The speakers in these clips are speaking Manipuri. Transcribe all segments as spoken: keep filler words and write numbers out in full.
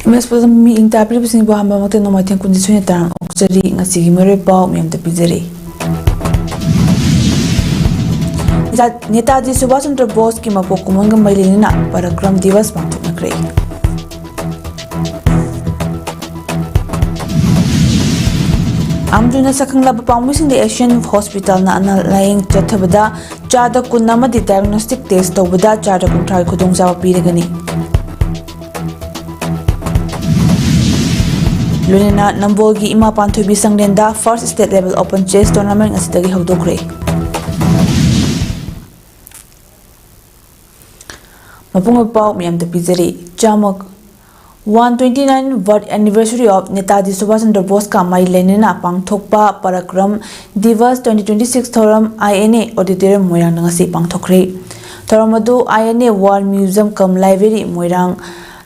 ꯃꯦꯁꯄꯨꯔꯗ ꯃꯤꯠꯌꯦꯡ ꯇꯥꯕꯤꯔꯤꯕꯁꯤꯡꯕꯨ ꯑꯍꯥꯟꯕꯃꯛꯇ ꯅꯣꯡꯃꯥꯏꯊꯦꯝ ꯀꯨꯟꯅꯤꯊꯣꯏꯅ ꯇꯔꯥꯝꯅ ꯑꯣꯛꯆꯔꯤ꯫ ꯉꯁꯤꯒꯤ ꯃꯔꯨꯑꯣꯏꯕ ꯄꯥꯎ ꯃꯌꯥꯝꯗ ꯄꯤꯖꯔꯤ꯫ ꯅꯦꯇꯥ-, ꯅꯦꯇꯥꯖꯤ ꯁꯨꯚꯥꯁ ꯆꯟꯗ꯭ꯔ ꯕꯣꯁꯀꯤ ꯃꯄꯣꯛ ꯀꯨꯝꯑꯣꯟꯒ ꯃꯔꯤ ꯂꯩꯅꯅ ꯄꯔꯥꯀ꯭ꯔꯝ ꯗꯤꯋꯁ ꯄꯥꯡꯊꯣꯛꯅꯈ꯭ꯔꯦ꯫ ꯑꯥꯝꯖꯨꯅ ꯁꯛꯈꯪꯂꯕ ꯄꯥꯝꯕꯤꯁꯤꯡꯗ ꯑꯦꯁꯤꯌꯥꯟ ꯍꯣꯁꯄꯤꯇꯥꯜꯅ ꯑꯅꯥ ꯂꯥꯌꯦꯡ ꯆꯠꯊꯕꯗ ꯆꯥꯗ ꯀꯨꯟ ꯑꯃꯗꯤ diagnostic test ꯇꯧꯕꯗ ꯆꯥꯗ ꯀꯨꯟꯊ꯭ꯔꯥꯒꯤ ꯈꯨꯗꯣꯡꯆꯥꯕ ꯄꯤꯔꯒꯅꯤ꯫ ꯂꯣꯏꯅꯅ ꯅꯝꯕꯣꯜꯒꯤ ꯏꯃꯥ ꯄꯥꯟꯊꯣꯏꯕꯤ ꯁꯪꯂꯦꯟꯗ first state level open chess tournament ꯉꯁꯤꯗꯒꯤ ꯍꯧꯗꯣꯛꯈ꯭ꯔꯦ꯫ ꯃꯄꯨꯡ ꯑꯣꯏꯕ ꯄꯥꯎ ꯃꯌꯥꯝꯗ ꯄꯤꯖꯔꯤ꯫ ꯆꯥꯝꯃ, one twenty nine birth anniversary of Netaji Subhash Chandra ꯕꯣꯁꯀ ꯃꯔꯤ ꯂꯩꯅꯅ ꯄꯥꯡꯊꯣꯛꯄ ꯄꯔꯥꯀ꯭ꯔꯝ ꯗꯤꯋꯁ twenty twenty six ꯊꯧꯔꯝ I N A Auditorium ꯃꯣꯏꯔꯥꯡꯗ ꯉꯁꯤ ꯄꯥꯡꯊꯣꯛꯈ꯭ꯔꯦ꯫ ꯊꯧꯔꯝ ꯑꯗꯨ I N A War Museum cum Library Moirang,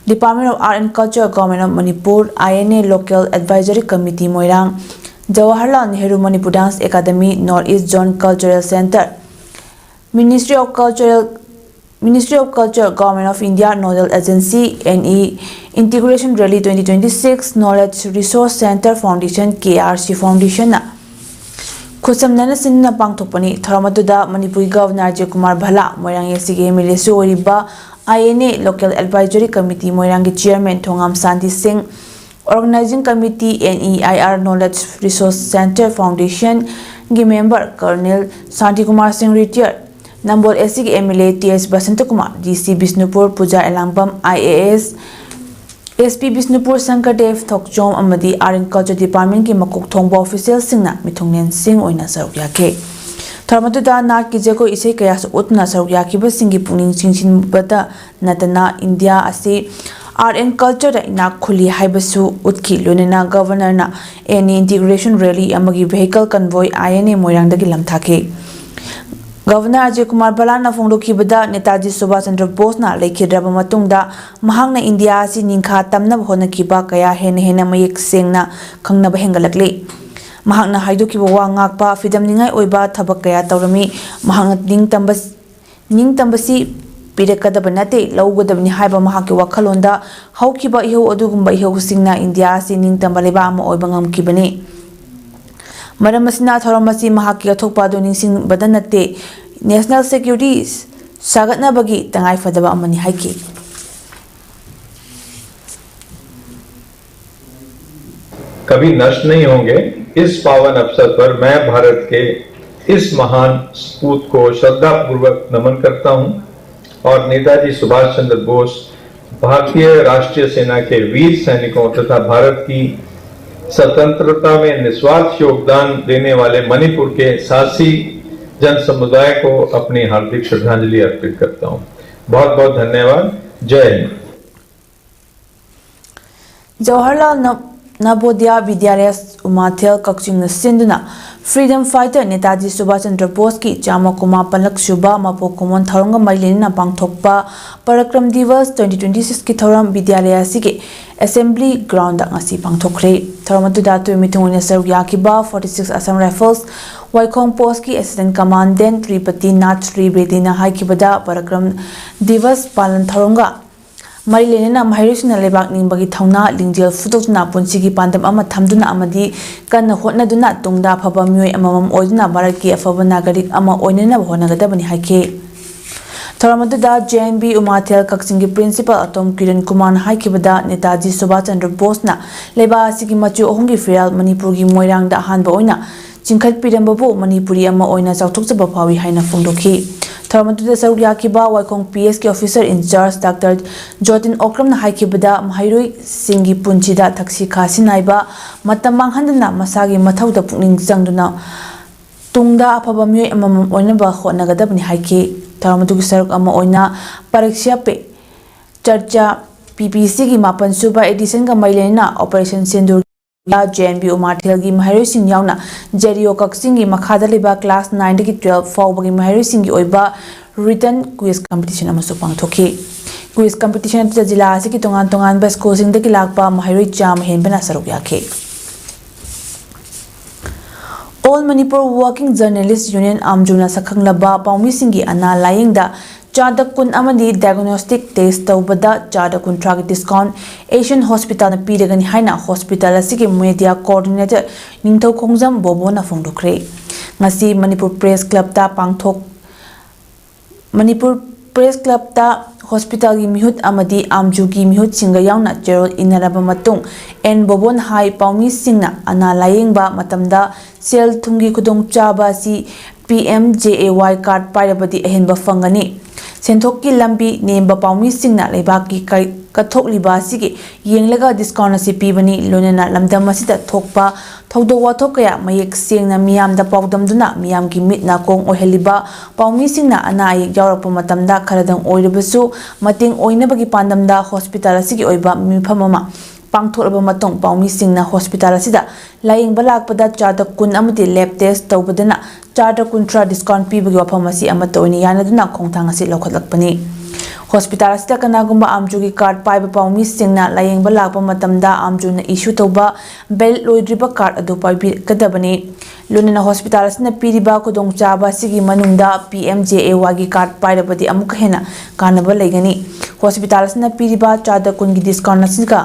Department of Art and Culture, Government of Manipur, I N A Local Advisory Committee Moirang, Jawaharlal Nehru Manipur Dance Academy, North East Zone Cultural Centre, Ministry of Cultural, Ministry of Culture, Government of India, Nodal Agency, N E Integration Rally twenty twenty six, Knowledge Resource Centre Foundation, K R C Foundation ꯅ ꯈꯨꯠꯁꯝꯅꯅ ꯁꯤꯟꯗꯨꯅ ꯄꯥꯡꯊꯣꯛꯄꯅꯤ꯫ ꯊꯧꯔꯝ ꯑꯗꯨꯗ ꯃꯅꯤꯄꯨꯔꯒꯤ Governor Ajay Kumar ꯚꯜꯂꯥ, Moirang A C ꯒꯤ M L A ꯁꯨ ꯑꯣꯏꯔꯤꯕ I N A Local Advisory Committee ꯃꯣꯏꯔꯥꯡꯒꯤ Chairman ꯊꯣꯉꯥꯝ ꯁꯥꯟꯇꯤ ꯁꯤꯡ, Organizing Committee, N E I R Knowledge Resource Centre Foundation ꯒꯤ member Colonel ꯁꯥꯟꯇꯤ ꯀꯨꯃꯥꯔ ꯁꯤꯡ, retired, ꯅꯝꯕꯣꯜ A C ꯒꯤ M L A T S Basanta Kumar, D C Bishnupur Puja Elangbam, I A S, S P Bishnupur ꯁꯪꯀꯔꯗꯦꯕ ꯊꯣꯛꯆꯣꯝ ꯑꯃꯗꯤ Art and Culture Department ꯀꯤ ꯃꯀꯣꯛ ꯊꯣꯡꯕ official ꯁꯤꯡꯅ ꯃꯤꯊꯨꯡꯂꯦꯟꯁꯤꯡ ꯑꯣꯏꯅ ꯁꯔꯨꯛ ꯌꯥꯈꯤ꯫ ꯊꯧꯔꯝ ꯑꯗꯨꯗ ꯅꯥꯠꯀꯤ ꯖꯒꯣꯏ ꯏꯁꯩ ꯀꯌꯥꯁꯨ ꯎꯠꯇꯨꯅ ꯁꯔꯨꯛ ꯌꯥꯈꯤꯕꯁꯤꯡꯒꯤ ꯄꯨꯛꯅꯤꯡ ꯆꯤꯡꯁꯤꯟꯕꯇ ꯅꯠꯇꯅ India ꯑꯁꯤ Art and Culture ꯗ ꯏꯅꯥꯛ ꯈꯨꯜꯂꯤ ꯍꯥꯏꯕꯁꯨ ꯎꯠꯈꯤ꯫ ꯂꯣꯏꯅꯅ Governor ꯅ N E Integration Rally ꯑꯃꯒꯤ vehicle convoy I N A ꯃꯣꯏꯔꯥꯡꯗꯒꯤ ꯂꯝꯊꯥꯈꯤ꯫ Governor Ajay Kumar ꯚꯜꯂꯥꯅ ꯐꯣꯡꯗꯣꯛꯈꯤꯕꯗ, Netaji Subhash Chandra ꯕꯣꯁꯅ ꯂꯩꯈꯤꯗ꯭ꯔꯕ ꯃꯇꯨꯡꯗ ꯃꯍꯥꯛꯅ India ꯑꯁꯤ ꯅꯤꯡꯈꯥ ꯇꯝꯅꯕ ꯍꯣꯠꯅꯈꯤꯕ ꯀꯌꯥ ꯍꯦꯟꯅ ꯍꯦꯟꯅ ꯃꯌꯦꯛ ꯁꯦꯡꯅ ꯈꯪꯅꯕ ꯍꯦꯟꯒꯠꯂꯛꯂꯤ꯫ ꯃꯍꯥꯛꯅ ꯍꯥꯏꯗꯣꯛꯈꯤꯕ ꯋꯥ ꯉꯥꯛꯄ, ꯐꯤꯗꯝꯅꯤꯡꯉꯥꯏ ꯑꯣꯏꯕ ꯊꯕꯛ ꯀꯌꯥ ꯇꯧꯔꯝꯃꯤ꯫ ꯃꯍꯥꯛꯅ ꯅꯤꯡꯇꯝꯕ ꯅꯤꯡꯇꯝꯕꯁꯤ ꯄꯤꯔꯛꯀꯗꯕ ꯅꯠꯇꯦ, ꯂꯧꯒꯗꯕꯅꯤ ꯍꯥꯏꯕ ꯃꯍꯥꯛꯀꯤ ꯋꯥꯈꯜꯂꯣꯟꯗ ꯍꯧꯈꯤꯕ ꯏꯍꯧ ꯑꯗꯨꯒꯨꯝꯕ ꯏꯍꯧꯁꯤꯡꯅ ꯏꯟꯗꯤꯌꯥ ꯑꯁꯤ ꯅꯤꯡꯇꯝꯕ ꯂꯩꯕꯥꯛ ꯑꯃ ꯑꯣꯏꯕ ꯉꯝꯈꯤꯕꯅꯤ꯫ ꯃꯔꯝ ꯑꯁꯤꯅ ꯊꯧꯔꯝ ꯑꯁꯤ ꯃꯍꯥꯛꯀꯤ ꯀꯠꯊꯣꯛꯄ ꯑꯗꯨ ꯅꯤꯡꯁꯤꯡꯕꯗ ꯅꯠꯇꯦ, national security ꯁꯥꯒꯠꯅꯕꯒꯤ ꯇꯉꯥꯏꯐꯗꯕ ꯑꯃꯅꯤ ꯍꯥꯏꯈꯤ꯫ कभी नष्ट नहीं होंगे। इस पावन अवसर पर मैं भारत के इस महान सपूत को श्रद्धापूर्वक नमन करता हूं और नेताजी सुभाष चंद्र बोस, भारतीय राष्ट्रीय सेना के वीर सैनिकों तथा भारत की स्वतंत्रता में निस्वार्थ योगदान देने वाले मणिपुर के साहसी जन समुदाय को अपनी हार्दिक श्रद्धांजलि अर्पित करता हूं। बहुत बहुत धन्यवाद। जय हिंद। ꯖꯋꯥꯍꯔꯂꯥꯜ ꯅ-, ꯅꯕꯣꯗꯤꯌꯥ ꯕꯤꯗ꯭ꯌꯥꯂꯌ ꯎꯃꯥꯊꯦꯜ ꯀꯛꯆꯤꯡꯅ ꯁꯤꯟꯗꯨꯅ Freedom Fighter ꯅꯦꯇꯥꯖꯤ ꯁꯨꯚꯥꯁ ꯆꯟꯗ꯭ꯔ ꯕꯣꯁꯀꯤ ꯆꯥꯝꯃ ꯀꯨꯟꯃꯥꯄꯟꯂꯛ ꯁꯨꯕ ꯃꯄꯣꯛ ꯀꯨꯝꯑꯣꯟ ꯊꯧꯔꯝꯒ ꯃꯔꯤ ꯂꯩꯅꯅ ꯄꯥꯡꯊꯣꯛꯄ ꯄꯔꯥꯀ꯭ꯔꯝ ꯗꯤꯋꯁ twenty twenty six ꯀꯤ ꯊꯧꯔꯝ ꯕꯤꯗ꯭ꯌꯥꯂꯌ ꯑꯁꯤꯒꯤ assembly ground ꯗ ꯉꯁꯤ ꯄꯥꯡꯊꯣꯛꯈ꯭ꯔꯦ꯫ ꯊꯧꯔꯝ ꯑꯗꯨꯗ ꯑꯇꯣꯏꯕ ꯃꯤꯊꯨꯡ ꯑꯣꯏꯅ ꯁꯔꯨꯛ ꯌꯥꯈꯤꯕ forty six Assam Rifles, ꯋꯥꯏꯈꯣꯡ post ꯀꯤ assistant commandant ꯇ꯭ꯔꯤꯄꯇꯤ ꯅꯥꯊ ꯇ꯭ꯔꯤꯕꯦꯗꯤꯅ ꯍꯥꯏꯈꯤꯕꯗ, ꯄꯔꯥꯀ꯭ꯔꯝ ꯗꯤꯋꯁ ꯄꯥꯂꯟ ꯊꯧꯔꯝꯒ ꯃꯔꯤ ꯂꯩꯅꯅ ꯃꯍꯩꯔꯣꯏꯁꯤꯡꯅ ꯂꯩꯕꯥꯛ ꯅꯤꯡꯕꯒꯤ ꯊꯧꯅꯥ, ꯂꯤꯡꯖꯦꯜ ꯐꯨꯗꯣꯛꯇꯨꯅ ꯄꯨꯟꯁꯤꯒꯤ ꯄꯥꯟꯗꯝ ꯑꯃ ꯊꯝꯗꯨꯅ ꯑꯃꯗꯤ ꯀꯟꯅ ꯍꯣꯠꯅꯗꯨꯅ ꯇꯨꯡꯗ ꯑꯐꯕ ꯃꯤꯑꯣꯏ ꯑꯃꯃꯝ ꯑꯣꯏꯗꯨꯅ ꯚꯥꯔꯠꯀꯤ ꯑꯐꯕ ꯅꯥꯒꯔꯤꯛ ꯑꯃ ꯑꯣꯏꯅꯅꯕ ꯍꯣꯠꯅꯒꯗꯕꯅꯤ ꯍꯥꯏꯈꯤ꯫ ꯊꯧꯔꯝ ꯑꯗꯨꯗ J N B ꯎꯃꯥꯊꯦꯜ ꯀꯛꯆꯤꯡꯒꯤ principal ꯑꯇꯣꯝ ꯀꯤꯔꯟ ꯀꯨꯃꯥꯔꯅ ꯍꯥꯏꯈꯤꯕꯗ, ꯅꯦꯇꯥꯖꯤ ꯁꯨꯚꯥꯁ ꯆꯟꯗ꯭ꯔ ꯕꯣꯁꯅ ꯂꯩꯕꯥꯛ ꯑꯁꯤꯒꯤ ꯃꯆꯨ ꯑꯍꯨꯝꯒꯤ ꯐꯤꯔꯥꯜ ꯃꯅꯤꯄꯨꯔꯒꯤ ꯃꯣꯏꯔꯥꯡꯗ ꯑꯍꯥꯟꯕ ꯑꯣꯏꯅ ꯆꯤꯡꯈꯠꯄꯤꯔꯝꯕꯕꯨ ꯃꯅꯤꯄꯨꯔꯤ ꯑꯃ ꯑꯣꯏꯅ ꯆꯥꯎꯊꯣꯛꯆꯕ ꯐꯥꯎꯏ ꯍꯥꯏꯅ ꯐꯣꯡꯗꯣꯛꯈꯤ꯫ ꯊꯧꯔꯝ ꯑꯗꯨꯗ ꯁꯔꯨꯛ ꯌꯥꯈꯤꯕ ꯋꯥꯏꯈꯣꯡ P S ꯀꯤ officer in charge Doctor ꯖꯣꯇꯤꯟ ꯑꯣꯀ꯭ꯔꯝꯅ ꯍꯥꯏꯈꯤꯕꯗ, ꯃꯍꯩꯔꯣꯏꯁꯤꯡꯒꯤ ꯄꯨꯟꯁꯤꯗ ꯊꯛꯁꯤ ꯈꯥꯁꯤ ꯅꯥꯏꯕ, ꯃꯇꯝ ꯃꯥꯡꯍꯟꯗꯅ ꯃꯁꯥꯒꯤ ꯃꯊꯧꯗ ꯄꯨꯛꯅꯤꯡ ꯆꯪꯗꯨꯅ ꯇꯨꯡꯗ ꯑꯐꯕ ꯃꯤꯑꯣꯏ ꯑꯃꯃꯝ ꯑꯣꯏꯅꯕ ꯍꯣꯠꯅꯒꯗꯕꯅꯤ ꯍꯥꯏꯈꯤ꯫ ꯊꯧꯔꯝ ꯑꯗꯨꯒꯤ ꯁꯔꯨꯛ ꯑꯃ ꯑꯣꯏꯅ ꯄꯔꯤꯛꯁꯥ ꯄꯦ ꯆꯔꯆꯥ P P C ꯒꯤ ꯃꯥꯄꯟ ꯁꯨꯕ edition ꯒ ꯃꯔꯤ ꯂꯩꯅꯅ Operation ꯁꯤꯟꯗꯨꯔ J N B ꯎꯃꯥꯊꯦꯜꯒꯤ ꯃꯍꯩꯔꯣꯏꯁꯤꯡ ꯌꯥꯎꯅ J D O ꯀꯛꯆꯤꯡꯒꯤ ꯃꯈꯥꯗ ꯂꯩꯕ class nine ꯗꯒꯤ twelve ꯐꯥꯎꯕꯒꯤ ꯃꯍꯩꯔꯣꯏꯁꯤꯡꯒꯤ ꯑꯣꯏꯕ written quiz competition ꯑꯃꯁꯨ ꯄꯥꯡꯊꯣꯛꯈꯤ꯫ Quiz competition ꯑꯗꯨꯗ ꯖꯤꯂꯥ ꯑꯁꯤꯒꯤ ꯇꯣꯉꯥꯟ ꯇꯣꯉꯥꯟꯕ school ꯁꯤꯡꯗꯒꯤ ꯂꯥꯛꯄ ꯃꯍꯩꯔꯣꯏ ꯆꯥꯝꯃ ꯍꯦꯟꯕꯅ ꯁꯔꯨꯛ ꯌꯥꯈꯤ꯫ All Manipur Working Journalist Union, ꯑꯥꯝꯖꯨꯅ ꯁꯛꯈꯪꯂꯕ ꯄꯥꯎꯃꯤꯁꯤꯡꯒꯤ ꯑꯅꯥ ꯂꯥꯌꯦꯡꯗ ꯆꯥꯗ ꯀꯨꯟ ꯑꯃꯗꯤ diagnostic test ꯇꯧꯕꯗ ꯆꯥꯗ ꯀꯨꯟꯊ꯭ꯔꯥꯒꯤ discount Asian Hospitalꯅ ꯄꯤꯔꯒꯅꯤ ꯍꯥꯏꯅ hospital ꯑꯁꯤꯒꯤ media coordinator ꯅꯤꯡꯊꯧꯈꯣꯡꯖꯝ ꯕꯣꯕꯣꯅ ꯐꯣꯡꯗꯣꯛꯈ꯭ꯔꯦ꯫ ꯉꯁꯤ ꯃꯅꯤꯄꯨꯔ Press Clubꯇ ꯄꯥꯡꯊꯣꯛ ꯃꯅꯤꯄꯨꯔ Press Clubꯇ hospitalꯒꯤ ꯃꯤꯍꯨꯠ ꯑꯃꯗꯤ ꯑꯥꯝꯖꯨꯒꯤ ꯃꯤꯍꯨꯠꯁꯤꯡꯒ ꯌꯥꯎꯅ ꯆꯦꯔꯣꯜ ꯏꯟꯅꯔꯕ ꯃꯇꯨꯡ ꯑꯦꯟ ꯕꯣꯕꯣꯟ ꯍꯥꯏ ꯄꯥꯎꯃꯤꯁꯤꯡꯅ ꯑꯅꯥ ꯂꯥꯌꯦꯡꯕ ꯃꯇꯝꯗ ꯁꯦꯜ ꯊꯨꯝꯒꯤ ꯈꯨꯗꯣꯡꯆꯥꯕ ꯑꯁꯤ P M J A Y card ꯄꯥꯏꯔꯕꯗꯤ ꯑꯍꯦꯟꯕ ꯐꯪꯒꯅꯤ꯫ ꯁꯦꯟꯊꯣꯛꯀꯤ ꯂꯝꯕꯤ ꯅꯦꯝꯕ ꯄꯥꯎꯃꯤꯁꯤꯡꯅ ꯂꯩꯕꯥꯛꯀꯤ ꯀꯩ-, ꯀꯠꯊꯣꯛꯂꯤꯕ ꯑꯁꯤꯒꯤ ꯌꯦꯡꯂꯒ discount ꯑꯁꯤ ꯄꯤꯕꯅꯤ꯫ ꯂꯣꯏꯅꯅ ꯂꯝꯗꯝ ꯑꯁꯤꯗ ꯊꯣꯛꯄ ꯊꯧꯗꯣꯛ ꯋꯥꯊꯣꯛ ꯀꯌꯥ ꯃꯌꯦꯛ ꯁꯦꯡꯅ ꯃꯤꯌꯥꯝꯗ ꯄꯥꯎꯗꯝꯗꯨꯅ ꯃꯤꯌꯥꯝꯒꯤ ꯃꯤꯠ ꯅꯥꯀꯣꯡ ꯑꯣꯏꯍꯜꯂꯤꯕ ꯄꯥꯎꯃꯤꯁꯤꯡꯅ ꯑꯅꯥ ꯑꯌꯦꯛ ꯌꯥꯎꯔꯛꯄ ꯃꯇꯝꯗ ꯈꯔꯗꯪ ꯑꯣꯏꯔꯕꯁꯨ ꯃꯇꯦꯡ ꯑꯣꯏꯅꯕꯒꯤ ꯄꯥꯟꯗꯝꯗ hospital ꯑꯁꯤꯒꯤ ꯑꯣꯏꯕ ꯃꯤꯐꯝ ꯑꯃ ꯄꯥꯡꯊꯣꯛꯂꯕ ꯃꯇꯨꯡ ꯄꯥꯎꯃꯤꯁꯤꯡꯅ hospital ꯑꯁꯤꯗ ꯂꯥꯌꯦꯡꯕ ꯂꯥꯛꯄꯗ ꯆꯥꯗ ꯀꯨꯟ ꯑꯃꯗꯤ lab test ꯇꯧꯕꯗꯅ ꯆꯥꯗ ꯀꯨꯟꯊ꯭ꯔꯥ discount ꯄꯤꯕꯒꯤ ꯋꯥꯐꯝ ꯑꯁꯤ ꯑꯃꯠꯇ ꯑꯣꯏꯅ ꯌꯥꯅꯗꯨꯅ ꯈꯣꯡꯊꯥꯡ ꯑꯁꯤ ꯂꯧꯈꯠꯂꯛꯄꯅꯤ꯫ Hospital ꯑꯁꯤꯗ ꯀꯅꯥꯒꯨꯝꯕ ꯑꯥꯝꯖꯨꯒꯤ card ꯄꯥꯏꯕ ꯄꯥꯎꯃꯤꯁꯤꯡꯅ ꯂꯥꯌꯦꯡꯕ ꯂꯥꯛꯄ ꯃꯇꯝꯗ ꯑꯥꯝꯖꯨꯅ issue ꯇꯧꯕ valid ꯂꯣꯏꯗ꯭ꯔꯤꯕ card ꯑꯗꯨ ꯄꯥꯏꯕꯤꯒꯗꯕꯅꯤ꯫ ꯂꯣꯏꯅꯅ hospital ꯑꯁꯤꯅ ꯄꯤꯔꯤꯕ ꯈꯨꯗꯣꯡꯆꯥꯕ ꯑꯁꯤꯒꯤ ꯃꯅꯨꯡꯗ P M J A Y ꯒꯤ card ꯄꯥꯏꯔꯕꯗꯤ ꯑꯃꯨꯛꯀ ꯍꯦꯟꯅ ꯀꯥꯟꯅꯕ ꯂꯩꯒꯅꯤ꯫ Hospital ꯑꯁꯤꯅ ꯄꯤꯔꯤꯕ ꯆꯥꯗ ꯀꯨꯟꯒꯤ discount ꯑꯁꯤꯒ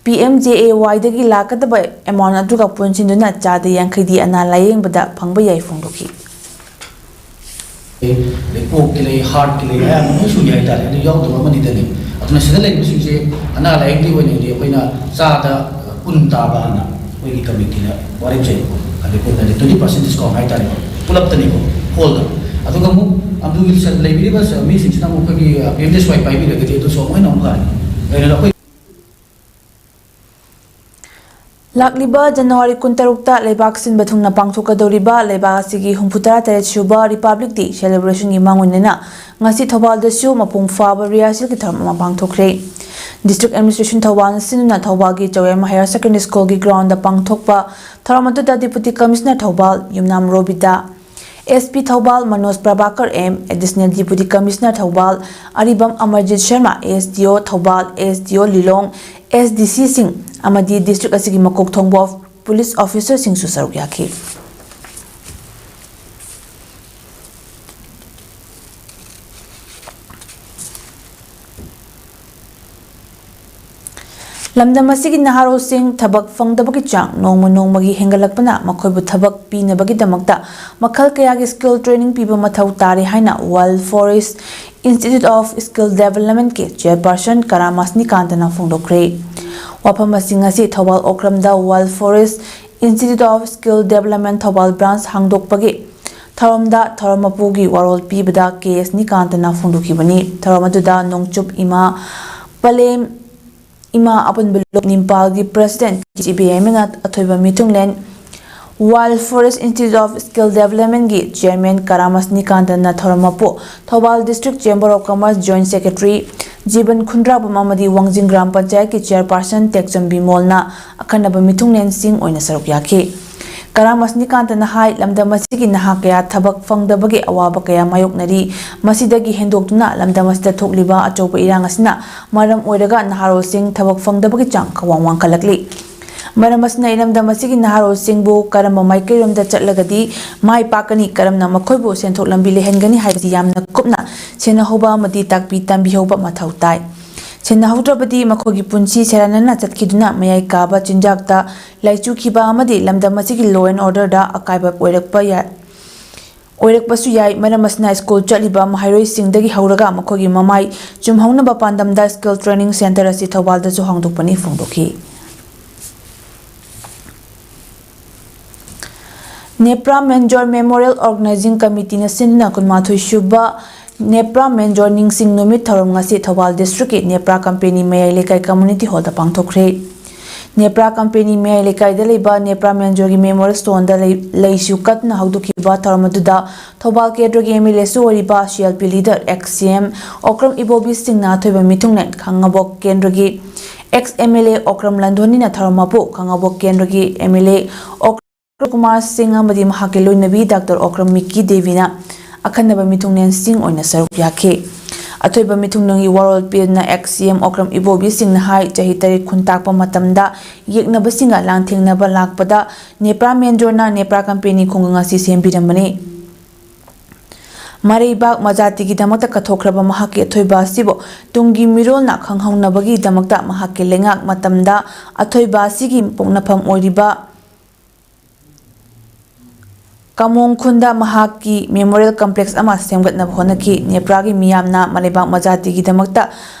P M J A Y ꯗꯒꯤ ꯂꯥꯛꯀꯗꯕ amount ꯑꯗꯨꯒ ꯄꯨꯟꯁꯤꯟꯗꯨꯅ ꯆꯥꯗ ꯌꯥꯡꯈꯩꯗꯤ ꯑꯅꯥ ꯂꯥꯌꯦꯡꯕꯗ ꯐꯪꯕ ꯌꯥꯏ ꯐꯣꯡꯗꯣꯛꯈꯤ꯫ ꯑꯗꯩ ꯀꯣꯛꯀꯤ ꯂꯩ, heartꯀꯤ ꯂꯩ, ꯑꯌꯥꯝꯕ ꯂꯣꯏ ꯁꯨꯏ ꯍꯥꯏꯇꯥꯔꯦ꯫ ꯑꯗꯨ ꯌꯥꯎꯗꯕ ꯑꯃꯅꯤꯗꯅꯤ꯫ ꯑꯗꯨꯅ ꯁꯤꯗ ꯂꯩꯔꯤꯕꯁꯤꯡꯁꯦ ꯑꯅꯥ ꯂꯥꯌꯦꯡꯒꯤ ꯑꯣꯏꯅꯗꯤ ꯑꯩꯈꯣꯏꯅ ꯆꯥꯗ ꯀꯨꯟ ꯇꯥꯕ ꯍꯥꯏꯅ ꯑꯩꯈꯣꯏꯒꯤ committeeꯅ ꯋꯥꯔꯦꯞ ꯆꯩꯀꯣ꯫ ꯑꯗꯩ ꯀꯣꯟꯅꯗꯤ twenty percent discount ꯍꯥꯏꯇꯥꯔꯦꯀꯣ, ꯄꯨꯂꯞꯇꯅꯤꯀꯣ, hallꯗ꯫ ꯑꯗꯨꯒ ꯑꯃꯨꯛ ꯑꯗꯨꯒꯤ ꯂꯩꯕꯤꯔꯤꯕ ꯃꯤꯁꯤꯡꯁꯤꯅ ꯑꯃꯨꯛ ꯑꯩꯈꯣꯏꯒꯤ P M J A Y ꯄꯥꯏꯕꯤꯔꯒꯗꯤ ꯑꯗꯨꯁꯨ ꯑꯃꯨꯛ ꯍꯦꯟꯅ ꯑꯃꯨꯛ ꯐꯔꯦ꯫ ꯀꯩꯅꯣꯗ ꯑꯩꯈꯣꯏ ꯂꯥꯛꯂꯤꯕ January ꯀꯨꯟꯇꯔꯨꯛꯇ ꯂꯩꯕꯥꯛ ꯁꯤꯟꯕ ꯊꯨꯡꯅ ꯄꯥꯡꯊꯣꯛꯀꯗꯧꯔꯤꯕ ꯂꯩꯕꯥꯛ ꯑꯁꯤꯒꯤ ꯍꯨꯝꯐꯨꯇꯔꯥ ꯇꯔꯦꯠ ꯁꯨꯕ Republic Day celebrationꯒꯤ ꯃꯥꯡꯑꯣꯏꯅꯅ ꯉꯁꯤ ꯊꯧꯕꯥꯜꯗꯁꯨ ꯃꯄꯨꯡ ꯐꯥꯕ rehearsalꯒꯤ ꯊꯧꯔꯝ ꯑꯃ ꯄꯥꯡꯊꯣꯛꯈ꯭ꯔꯦ꯫ District Administration ꯊꯧꯕꯥꯜꯅ ꯁꯤꯟꯗꯨꯅ ꯊꯧꯕꯥꯜꯒꯤ ꯆꯥꯎꯌꯥꯝ Higher Secondary Schoolꯒꯤ groundꯗ ꯄꯥꯡꯊꯣꯛꯄ ꯊꯧꯔꯝ ꯑꯗꯨꯗ Deputy Commissioner ꯊꯧꯕꯥꯜ ꯌꯨꯝꯅꯥꯝ Robita, S P Thoubal Manoj Prabhakar M, Additional Deputy Commissioner Thoubal ꯑꯔꯤꯕꯝ Amarjeet Sharma, S D O Thoubal, S D O ꯂꯤꯂꯣꯡ, S D Cꯁꯤꯡ ꯑꯃꯗꯤ district ꯑꯁꯤꯒꯤ ꯃꯀꯣꯛ ꯊꯣꯡꯕ police officerꯁꯤꯡꯁꯨ ꯁꯔꯨꯛ ꯌꯥꯈꯤ꯫ ꯂꯝꯗꯝ ꯑꯁꯤꯒꯤ ꯅꯍꯥꯔꯣꯜꯁꯤꯡ ꯊꯕꯛ ꯐꯪꯗꯕꯒꯤ ꯆꯥꯡ ꯅꯣꯡꯃ ꯅꯣꯡꯃꯒꯤ ꯍꯦꯟꯒꯠꯂꯛꯄꯅ ꯃꯈꯣꯏꯕꯨ ꯊꯕꯛ ꯄꯤꯅꯕꯒꯤꯗꯃꯛꯇ ꯃꯈꯜ ꯀꯌꯥꯒꯤ skill training ꯄꯤꯕ ꯃꯊꯧ ꯇꯥꯔꯤ ꯍꯥꯏꯅ Wild Forest Institute of Skill Developmentꯀꯤ chairperson ꯀꯔꯥꯃ ꯁ꯭ꯅꯤꯀꯥꯟꯇꯅ ꯐꯣꯡꯗꯣꯛꯈ꯭ꯔꯦ꯫ ꯋꯥꯐꯝ ꯑꯁꯤ ꯉꯁꯤ Thoubal ꯑꯣꯀ꯭ꯔꯝꯗ Wild Forest Institute of Skill Development Thoubal branch ꯍꯥꯡꯗꯣꯛꯄꯒꯤ ꯊꯧꯔꯝꯗ ꯊꯧꯔꯝ ꯃꯄꯨꯒꯤ ꯋꯥꯔꯣꯜ ꯄꯤꯕꯗ ꯀꯦ ꯁ꯭ꯅꯤꯀꯥꯟꯇꯅ ꯐꯣꯡꯗꯣꯛꯈꯤꯕꯅꯤ꯫ ꯊꯧꯔꯝ ꯑꯗꯨꯗ ꯅꯣꯡꯆꯨꯞ ꯏꯃꯥ ꯄꯂꯦꯝ ꯏꯃꯥ ꯑꯄꯨꯟꯕ ꯂꯨꯞ ꯅꯤꯝꯄꯥꯜꯒꯤ president ꯀꯦ ꯖꯤ ꯕꯤ ꯍꯦꯃꯤꯅꯥꯊ, ꯑꯊꯣꯏꯕ ꯃꯤꯊꯨꯡꯂꯦꯟ Wild Forest Institute of Skill Developmentꯀꯤ chairman ꯀꯔꯥꯃ ꯁ꯭ꯅꯤꯀꯥꯟꯇꯅ ꯊꯧꯔꯝ ꯃꯄꯨ, Thoubal District Chamber of Commerce Joint Secretary ꯖꯤꯕꯟ ꯈꯨꯟꯗ꯭ꯔꯥꯕꯝ ꯑꯃꯗꯤ ꯋꯥꯡꯖꯤꯡ ꯒ꯭ꯔꯥꯝ ꯄꯟꯆꯥꯌꯠꯀꯤ chairperson ꯇꯦꯛꯆꯝ ꯕꯤꯃꯣꯜꯅ ꯑꯈꯟꯅꯕ ꯃꯤꯊꯨꯡꯂꯦꯟꯁꯤꯡ ꯑꯣꯏꯅ ꯁꯔꯨꯛ ꯌꯥꯈꯤ꯫ ꯀꯔꯥꯃ ꯁ꯭ꯅꯤꯀꯥꯟꯇꯅ ꯍꯥꯏ, ꯂꯝꯗꯝ ꯑꯁꯤꯒꯤ ꯅꯍꯥ ꯀꯌꯥ ꯊꯕꯛ ꯐꯪꯗꯕꯒꯤ ꯑꯋꯥꯕ ꯀꯌꯥ ꯃꯥꯌꯣꯛꯅꯔꯤ꯫ ꯃꯁꯤꯗꯒꯤ ꯍꯦꯟꯗꯣꯛꯇꯨꯅ ꯂꯝꯗꯝ ꯑꯁꯤꯗ ꯊꯣꯛꯂꯤꯕ ꯑꯆꯧꯕ ꯏꯔꯥꯡ ꯑꯁꯤꯅ ꯃꯔꯝ ꯑꯣꯏꯔꯒ ꯅꯍꯥꯔꯣꯜꯁꯤꯡ ꯊꯕꯛ ꯐꯪꯗꯕꯒꯤ ꯆꯥꯡ ꯈꯋꯥꯡ ꯋꯥꯡꯈꯠꯂꯛꯂꯤ꯫ ꯃꯔꯝ ꯑꯁꯤꯅ ꯏꯔꯝꯗꯝ ꯑꯁꯤꯒꯤ ꯅꯍꯥꯔꯣꯜꯁꯤꯡꯕꯨ ꯀꯔꯝꯕ ꯃꯥꯏꯀꯩꯔꯣꯝꯗ ꯆꯠꯂꯒꯗꯤ ꯃꯥꯏ ꯄꯥꯛꯀꯅꯤ, ꯀꯔꯝꯅ ꯃꯈꯣꯏꯕꯨ ꯁꯦꯟꯊꯣꯛ ꯂꯝꯕꯤ ꯂꯩꯍꯟꯒꯅꯤ ꯍꯥꯏꯕꯁꯤ ꯌꯥꯝꯅ ꯀꯨꯞꯅ ꯁꯦꯟꯅꯍꯧꯕ ꯑꯃꯗꯤ ꯇꯥꯛꯄꯤ ꯇꯝꯕꯤꯍꯧꯕ ꯃꯊꯧ ꯇꯥꯏ꯫ ꯁꯦꯟꯅꯍꯧꯗ꯭ꯔꯕꯗꯤ ꯃꯈꯣꯏꯒꯤ ꯄꯨꯟꯁꯤ ꯁꯦꯔꯥꯟꯅꯅ ꯆꯠꯈꯤꯗꯨꯅ ꯃꯌꯥꯏ ꯀꯥꯕ ꯆꯤꯟꯖꯥꯛꯇ ꯂꯥꯏꯆꯨꯈꯤꯕ ꯑꯃꯗꯤ ꯂꯝꯗꯝ ꯑꯁꯤꯒꯤ law and orderꯗ ꯑꯀꯥꯏꯕ ꯑꯣꯏꯔꯛꯄ ꯌꯥꯏ, ꯑꯣꯏꯔꯛꯄꯁꯨ ꯌꯥꯏ꯫ ꯃꯔꯝ ꯑꯁꯤꯅ school ꯆꯠꯂꯤꯕ ꯃꯍꯩꯔꯣꯏꯁꯤꯡꯗꯒꯤ ꯍꯧꯔꯒ ꯃꯈꯣꯏꯒꯤ ꯃꯃꯥꯏ ꯆꯨꯝꯍꯧꯅꯕ ꯄꯥꯟꯗꯝꯗ skill training centre ꯑꯁꯤ ꯊꯧꯕꯥꯜꯗꯁꯨ ꯍꯥꯡꯗꯣꯛꯄꯅꯤ ꯐꯣꯡꯗꯣꯛꯈꯤ꯫ ꯅꯦꯄ꯭ꯔꯥ ꯃꯦꯟꯖꯣꯔ Memorial Organising Committeeꯅ ꯁꯤꯟꯗꯨꯅ ꯀꯨꯟꯃꯥꯊꯣꯏ ꯁꯨꯕ ꯅꯦꯄ꯭ꯔꯥ ꯃꯦꯟꯖꯣꯔ ꯅꯤꯡꯁꯤꯡ ꯅꯨꯃꯤꯠ ꯊꯧꯔꯝ ꯉꯁꯤ ꯊꯧꯕꯥꯜ districtꯀꯤ ꯅꯦꯄ꯭ꯔꯥ ꯀꯝꯄꯦꯅꯤ ꯃꯌꯥꯏ ꯂꯩꯀꯥꯏ community hallꯗ ꯄꯥꯡꯊꯣꯛꯈ꯭ꯔꯦ꯫ ꯅꯦꯄ꯭ꯔꯥ ꯀꯝꯄꯦꯅꯤ ꯃꯌꯥꯏ ꯂꯩꯀꯥꯏꯗ ꯂꯩꯕ ꯅꯦꯄ꯭ꯔꯥ ꯃꯦꯟꯖꯣꯔꯒꯤ memorial stoneꯗ ꯂꯩ-, ꯂꯩꯁꯨ ꯀꯠꯇꯨꯅ ꯍꯧꯗꯣꯛꯈꯤꯕ ꯊꯧꯔꯝ ꯑꯗꯨꯗ ꯊꯧꯕꯥꯜ ꯀꯦꯟꯗ꯭ꯔꯒꯤ MLAꯁꯨ ꯑꯣꯏꯔꯤꯕ CLP leader, ex CM Okram ꯏꯕꯣꯕꯤ ꯁꯤꯡꯅ ꯑꯊꯣꯏꯕ ꯃꯤꯊꯨꯡꯂꯦꯟ, ꯈꯥꯡꯉꯕꯣꯛ ꯀꯦꯟꯗ꯭ꯔꯒꯤ ex MLA ꯑꯣꯀ꯭ꯔꯝ ꯂꯟꯗꯣꯅꯤꯅ ꯊꯧꯔꯝ ꯃꯄꯨ, ꯈꯥꯡꯉꯕꯣꯛ ꯀꯦꯟꯗ꯭ꯔꯒꯤ MLA ꯑꯣꯀ꯭ꯔꯝ ꯀꯨꯃꯥꯔ ꯁꯤꯡ ꯑꯃꯗꯤ ꯃꯍꯥꯛꯀꯤ ꯂꯣꯏꯅꯕꯤ Doctor ꯑꯣꯀ꯭ꯔꯝ ꯃꯤꯀꯤ ꯗꯦꯕꯤꯅ ꯑꯈꯟꯅꯕ ꯃꯤꯊꯨꯡꯂꯦꯟꯁꯤꯡ ꯑꯣꯏꯅ ꯁꯔꯨꯛ ꯌꯥꯈꯤ꯫ ꯑꯊꯣꯏꯕ ꯃꯤꯊꯨꯡꯂꯦꯟꯒꯤ ꯋꯥꯔꯣꯜ ꯄꯤꯗꯨꯅ ex CM ꯑꯣꯀ꯭ꯔꯝ ꯏꯕꯣꯕꯤ ꯁꯤꯡꯅ ꯍꯥꯏ, ꯆꯍꯤ ꯇꯔꯦꯠ ꯈꯨꯟꯇꯥꯛꯄ ꯃꯇꯝꯗ ꯌꯦꯛꯅꯕꯁꯤꯡꯒ ꯂꯥꯟꯊꯦꯡꯅꯕ ꯂꯥꯛꯄꯗ ꯅꯦꯄ꯭ꯔꯥ ꯃꯦꯟꯖꯣꯔꯅ ꯅꯦꯄ꯭ꯔꯥ ꯀꯝꯄꯦꯅꯤ ꯈꯨꯡꯒꯪ ꯑꯁꯤ ꯁꯦꯝꯕꯤꯔꯝꯕꯅꯤ꯫ ꯃꯔꯩꯕꯥꯛ ꯃꯖꯥꯇꯤꯒꯤꯗꯃꯛꯇ ꯀꯠꯊꯣꯛꯈ꯭ꯔꯕ ꯃꯍꯥꯛꯀꯤ ꯑꯊꯣꯏꯕ ꯑꯁꯤꯕꯨ ꯇꯨꯡꯒꯤ ꯃꯤꯔꯣꯜꯅ ꯈꯪꯍꯧꯅꯕꯒꯤꯗꯃꯛꯇ ꯃꯍꯥꯛꯀꯤ ꯂꯩꯉꯥꯛ ꯃꯇꯝꯗ ꯑꯊꯣꯏꯕ ꯑꯁꯤꯒꯤ ꯄꯣꯛꯅꯐꯝ ꯑꯣꯏꯔꯤꯕ ꯀꯃꯣꯡ ꯈꯨꯟꯗ ꯃꯍꯥꯛꯀꯤ memorial complex ꯑꯃ ꯁꯦꯝꯒꯠꯅꯕ ꯍꯣꯠꯅꯈꯤ꯫ ꯅꯦꯄ꯭ꯔꯥꯒꯤ ꯃꯤꯌꯥꯝꯅ ꯃꯔꯩꯕꯥꯛ ꯃꯖꯥꯇꯤꯒꯤꯗꯃꯛꯇ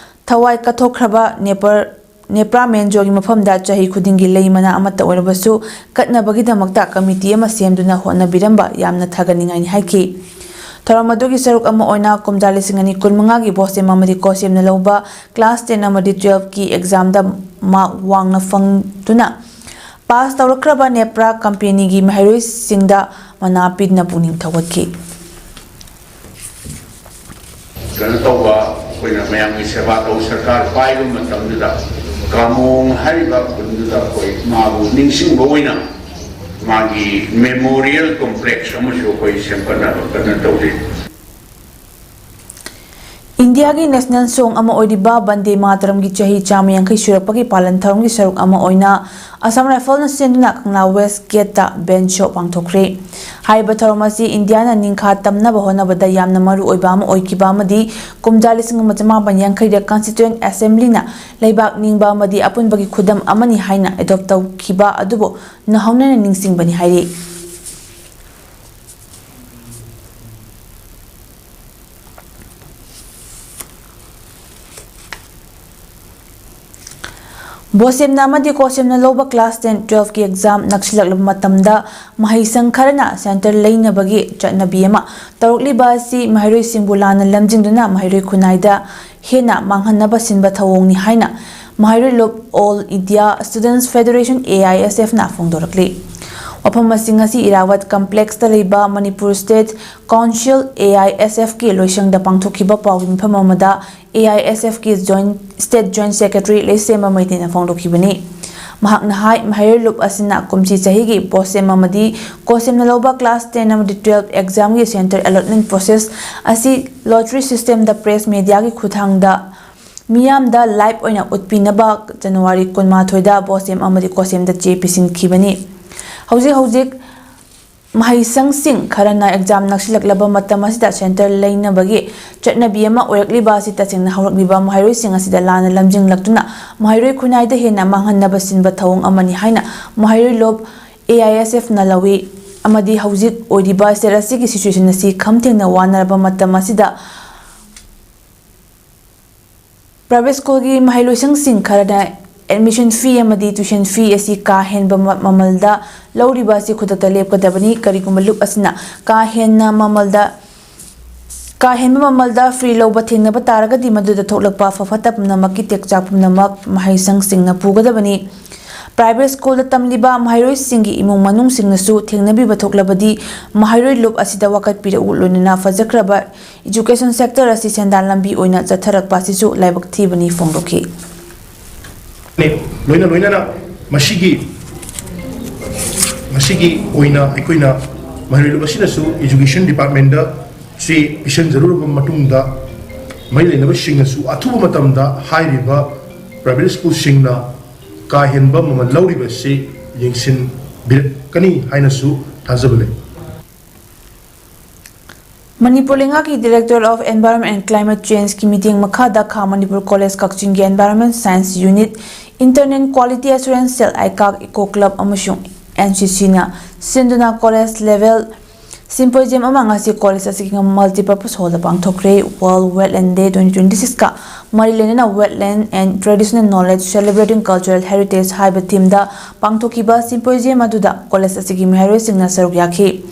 ꯊꯋꯥꯏ ꯀꯠꯊꯣꯛꯈ꯭ꯔꯕ ꯅꯦꯄꯔ ꯅꯦꯄ꯭ꯔꯥ ꯃꯦꯟꯖꯣꯒꯤ ꯃꯐꯝꯗ ꯆꯍꯤ ꯈꯨꯗꯤꯡꯒꯤ ꯂꯩ ꯃꯅꯥ ꯑꯃꯠꯇ ꯑꯣꯏꯔꯕꯁꯨ ꯀꯠꯅꯕꯒꯤꯗꯃꯛꯇ ꯀꯃꯤꯇꯤ ꯑꯃ ꯁꯦꯝꯗꯨꯅ ꯍꯣꯠꯅꯕꯤꯔꯝꯕ ꯌꯥꯝꯅ ꯊꯥꯒꯠꯅꯤꯡꯉꯥꯏꯅꯤ ꯍꯥꯏꯈꯤ꯫ ꯊꯧꯔꯝ ꯑꯗꯨꯒꯤ ꯁꯔꯨꯛ ꯑꯃ ꯑꯣꯏꯅ ꯀꯨꯝꯖꯥ ꯂꯤꯁꯤꯡ ꯑꯅꯤ ꯀꯨꯟꯃꯉꯥꯒꯤ ꯕꯣꯁꯦꯝ ꯑꯃꯗꯤ ꯀꯣꯁꯦꯝꯅ ꯂꯧꯕ class ten ꯑꯃꯗꯤ twelveꯀꯤ examꯗ mark ꯋꯥꯡꯅ ꯐꯪꯗꯨꯅ pass ꯇꯧꯔꯛꯈ꯭ꯔꯕ ꯅꯦꯄ꯭ꯔꯥ ꯀꯝꯄꯦꯅꯤꯒꯤ ꯃꯍꯩꯔꯣꯏꯁꯤꯡꯗ ꯃꯅꯥ ꯄꯤꯗꯨꯅ ꯄꯨꯛꯅꯤꯡ ꯊꯧꯒꯠꯈꯤ꯫ ꯀꯩꯅꯣ ꯇꯧꯕ, ꯑꯩꯈꯣꯏꯅ ꯃꯌꯥꯝꯒꯤ ꯁꯦꯕꯥ ꯇꯧ, ꯁꯔꯀꯥꯔ ꯄꯥꯏꯕ ꯃꯇꯝꯗꯨꯗ ꯀꯥꯃꯣꯡ ꯍꯥꯏꯔꯤꯕ ꯈꯨꯟꯗꯨꯗ ꯑꯩꯈꯣꯏ ꯃꯥꯕꯨ ꯅꯤꯡꯁꯤꯡꯕ ꯑꯣꯏꯅ ꯃꯥꯒꯤ memorial complex ꯑꯃꯁꯨ ꯑꯩꯈꯣꯏ ꯁꯦꯝꯒꯠꯅꯕ ꯀꯟꯅ ꯇꯧꯔꯤ꯫ ꯏꯟꯗꯤꯌꯥꯒꯤ national song ꯑꯃ ꯑꯣꯏꯔꯤꯕ ꯕꯟꯗꯦ ꯃꯥꯇꯔꯝꯒꯤ ꯆꯍꯤ ꯆꯥꯝꯃ ꯌꯥꯡꯈꯩ ꯁꯨꯔꯛꯄꯒꯤ ꯄꯥꯂꯟ ꯊꯧꯔꯝꯒꯤ ꯁꯔꯨꯛ ꯑꯃ ꯑꯣꯏꯅ Assam Riflesꯅ ꯁꯤꯟꯗꯨꯅ ꯀꯪꯂꯥ West Gateꯇ band show ꯄꯥꯡꯊꯣꯛꯈ꯭ꯔꯦ꯫ ꯍꯥꯏꯔꯤꯕ ꯊꯧꯔꯝ ꯑꯁꯤ ꯏꯟꯗꯤꯌꯥꯅ ꯅꯤꯡꯈꯥ ꯇꯝꯅꯕ ꯍꯣꯠꯅꯕꯗ ꯌꯥꯝꯅ ꯃꯔꯨ ꯑꯣꯏꯕ ꯑꯃ ꯑꯣꯏꯈꯤꯕ ꯑꯃꯗꯤ ꯀꯨꯝꯖꯥ ꯂꯤꯁꯤꯡ ꯑꯃ ꯆꯃꯥꯄꯟ ꯌꯥꯡꯈꯩꯗ Constituent Assemblyꯅ ꯂꯩꯕꯥꯛ ꯅꯤꯡꯕ ꯑꯃꯗꯤ ꯑꯄꯨꯟꯕꯒꯤ ꯈꯨꯗꯝ ꯑꯃꯅꯤ ꯍꯥꯏꯅ adopt ꯇꯧꯈꯤꯕ ꯑꯗꯨꯕꯨ ꯅꯧꯍꯧꯅꯅ ꯅꯤꯡꯁꯤꯡꯕꯅꯤ ꯍꯥꯏꯔꯤ꯫ ꯕꯣꯁꯦꯝꯅ ꯑꯃꯗꯤ ꯀꯣꯁꯦꯝꯅ ꯂꯧꯕ class ten, twelveꯀꯤ exam ꯅꯛꯁꯤꯜꯂꯛꯂꯕ ꯃꯇꯝꯗ ꯃꯍꯩꯁꯪ ꯈꯔꯅ center ꯂꯩꯅꯕꯒꯤ ꯆꯠꯅꯕꯤ ꯑꯃ ꯇꯧꯔꯛꯂꯤꯕ ꯑꯁꯤ ꯃꯍꯩꯔꯣꯏꯁꯤꯡꯕꯨ ꯂꯥꯟꯅ ꯂꯝꯖꯤꯡꯗꯨꯅ ꯃꯍꯩꯔꯣꯏ ꯈꯨꯟꯅꯥꯏꯗ ꯍꯦꯟꯅ ꯃꯥꯡꯍꯟꯅꯕ ꯁꯤꯟꯕ ꯊꯧꯑꯣꯡꯅꯤ ꯍꯥꯏꯅ ꯃꯍꯩꯔꯣꯏ ꯂꯨꯞ All India Students Federation, AISFꯅ ꯐꯣꯡꯗꯣꯔꯛꯂꯤ꯫ ꯋꯥꯐꯝ ꯑꯁꯤ ꯉꯁꯤ ꯏꯔꯥꯋꯠ complexꯇ ꯂꯩꯕ Manipur State Council, AISFꯀꯤ ꯂꯣꯏꯁꯪꯗ ꯄꯥꯡꯊꯣꯛꯈꯤꯕ ꯄꯥꯎꯒꯤ ꯃꯤꯐꯝ ꯑꯃꯗ AISFꯀꯤ joint, State Joint Secretary ꯂꯩꯁꯦꯝꯕ ꯃꯩꯇꯩꯅ ꯐꯣꯡꯗꯣꯛꯈꯤꯕꯅꯤ꯫ ꯃꯍꯥꯛꯅ ꯍꯥꯏ, ꯃꯍꯩꯔꯣꯏ ꯂꯨꯞ ꯑꯁꯤꯅ ꯀꯨꯝꯁꯤ ꯆꯍꯤꯒꯤ ꯕꯣꯁꯦꯝ ꯑꯃꯗꯤ ꯀꯣꯁꯦꯝꯅ ꯂꯧꯕ class ten ꯑꯃꯗꯤ twelve examꯒꯤ center allotment process ꯑꯁꯤ lottery systemꯗ press mediaꯒꯤ ꯈꯨꯠꯊꯥꯡꯗ ꯃꯤꯌꯥꯝꯗ live ꯑꯣꯏꯅ ꯎꯠꯄꯤꯅꯕ January ꯀꯨꯟꯃꯥꯊꯣꯏꯗ ꯕꯣꯁꯦꯝ ꯑꯃꯗꯤ ꯀꯣꯁꯦꯝꯗ ꯆꯦ ꯄꯤꯁꯤꯟꯈꯤꯕꯅꯤ꯫ ꯍꯧꯖꯤꯛ ꯍꯧꯖꯤꯛ ꯃꯍꯩꯁꯪꯁꯤꯡ ꯈꯔꯅ ꯑꯦꯛꯖꯥꯝ ꯅꯛꯁꯤꯜꯂꯛꯂꯕ ꯃꯇꯝ ꯑꯁꯤꯗ ꯁꯦꯟꯇꯔ ꯂꯩꯅꯕꯒꯤ ꯆꯠꯅꯕꯤ ꯑꯃ ꯑꯣꯏꯔꯛꯂꯤꯕ ꯑꯁꯤ ꯇꯁꯦꯡꯅ ꯍꯧꯔꯛꯂꯤꯕ ꯃꯍꯩꯔꯣꯏꯁꯤꯡ ꯑꯁꯤꯗ ꯂꯥꯟꯅ ꯂꯝꯖꯤꯡꯂꯛꯇꯨꯅ ꯃꯍꯩꯔꯣꯏ ꯈꯨꯟꯅꯥꯏꯗ ꯍꯦꯟꯅ ꯃꯥꯡꯍꯟꯅꯕ ꯁꯤꯟꯕ ꯊꯧꯑꯣꯡ ꯑꯃꯅꯤ ꯍꯥꯏꯅ ꯃꯍꯩꯔꯣꯏ ꯂꯣꯞ AISFꯅ ꯂꯧꯏ꯫ ꯑꯃꯗꯤ ꯍꯧꯖꯤꯛ ꯑꯣꯏꯔꯤꯕ state ꯑꯁꯤꯒꯤ situation ꯑꯁꯤ ꯈꯝ ꯊꯦꯡꯅ ꯋꯥꯅꯔꯕ ꯃꯇꯝ ꯑꯁꯤꯗ private schoolꯒꯤ ꯃꯍꯩꯂꯣꯏꯁꯪꯁꯤꯡ ꯈꯔꯅ admission fee ꯑꯃꯗꯤ tuition fee ꯑꯁꯤ ꯀꯥ ꯍꯦꯟꯕ ꯃ-, ꯃꯃꯜꯗ ꯂꯧꯔꯤꯕ ꯑꯁꯤ ꯈꯨꯗꯛꯇ ꯂꯦꯞꯀꯗꯕꯅꯤ꯫ ꯀꯔꯤꯒꯨꯝꯕ ꯂꯨꯞ ꯑꯁꯤꯅ ꯀꯥ ꯍꯦꯟꯅ ꯃꯃꯜꯗ, ꯀꯥ ꯍꯦꯟꯕ ꯃꯃꯜꯗ free ꯂꯧꯕ ꯊꯦꯡꯅꯕ ꯇꯥꯔꯒꯗꯤ ꯃꯗꯨꯗ ꯊꯣꯛꯂꯛꯄ ꯑꯐ ꯐꯠꯇ ꯄꯨꯝꯅꯃꯛꯀꯤ ꯇꯦꯛꯆꯥꯛ ꯄꯨꯝꯅꯃꯛ ꯃꯍꯩꯁꯪꯁꯤꯡꯅ ꯄꯨꯒꯗꯕꯅꯤ꯫ Private schoolꯗ ꯇꯝꯂꯤꯕ ꯃꯍꯩꯔꯣꯏꯁꯤꯡꯒꯤ ꯏꯃꯨꯡ ꯃꯅꯨꯡꯁꯤꯡꯅꯁꯨ ꯊꯦꯡꯅꯕꯤꯕ ꯊꯣꯛꯂꯕꯗꯤ ꯃꯍꯩꯔꯣꯏ ꯂꯨꯞ ꯑꯁꯤꯗ ꯋꯥꯀꯠꯄꯤꯔꯛꯎ, ꯂꯣꯏꯅꯅ ꯐꯖꯈ꯭ꯔꯕ education sector ꯑꯁꯤ ꯁꯦꯟꯗꯥꯟ ꯂꯝꯕꯤ ꯑꯣꯏꯅ ꯆꯠꯊꯔꯛꯄ ꯑꯁꯤꯁꯨ ꯂꯥꯏꯕꯛ ꯊꯤꯕꯅꯤ ꯐꯣꯡꯗꯣꯛꯈꯤ꯫ ꯂꯣꯏꯅ ꯂꯣꯏꯅꯅ ꯃꯁꯤꯒꯤ, ꯃꯁꯤꯒꯤ ꯑꯣꯏꯅ ꯑꯩꯈꯣꯏꯅ ꯃꯍꯩꯔꯣꯏ ꯑꯁꯤꯅꯁꯨ education departmentꯗ ꯆꯦ ꯄꯤꯁꯤꯟꯖꯔꯨꯔꯕ ꯃꯇꯨꯡꯗ ꯃꯔꯤ ꯂꯩꯅꯕꯁꯤꯡꯅꯁꯨ ꯑꯊꯨꯕ ꯃꯇꯝꯗ ꯍꯥꯏꯔꯤꯕ private schoolꯁꯤꯡꯅ ꯀꯥ ꯍꯦꯟꯕ ꯃꯃꯜ ꯂꯧꯔꯤꯕꯁꯤ ꯌꯦꯡꯁꯤꯟꯕꯤꯔꯛꯀꯅꯤ ꯍꯥꯏꯅꯁꯨ ꯊꯥꯖꯕ ꯂꯩ꯫ ꯃꯅꯤꯄꯨꯔ ꯂꯩꯉꯥꯛꯀꯤ Directorate of Environment and Climate Changeꯀꯤ ꯃꯤꯠꯌꯦꯡ ꯃꯈꯥꯗ ꯈꯥ ꯃꯅꯤꯄꯨꯔ ꯀꯣꯂꯦꯖ ꯀꯛꯆꯤꯡꯒꯤ Environment Science Unit, Intern and Quality Assurance Cell, ICAC, Eco Club ꯑꯃꯁꯨꯡ NCCꯅ ꯁꯤꯟꯗꯨꯅ college level symposium ꯑꯃ ꯉꯁꯤ ꯀꯣꯂꯦꯖ ꯑꯁꯤꯒꯤ multipurpose hallꯗ ꯄꯥꯡꯊꯣꯛꯈ꯭ꯔꯦ꯫ World Wetland Day twenty twenty sixꯀ ꯃꯔꯤ ꯂꯩꯅꯅ Wetland and Traditional Knowledge Celebrating Cultural Heritage ꯍꯥꯏꯕ themeꯗ ꯄꯥꯡꯊꯣꯛꯈꯤꯕ symposium ꯑꯗꯨꯗ ꯀꯣꯂꯦꯖ ꯑꯁꯤꯒꯤ ꯃꯍꯩꯔꯣꯏꯁꯤꯡꯅ ꯁꯔꯨꯛ ꯌꯥꯈꯤ꯫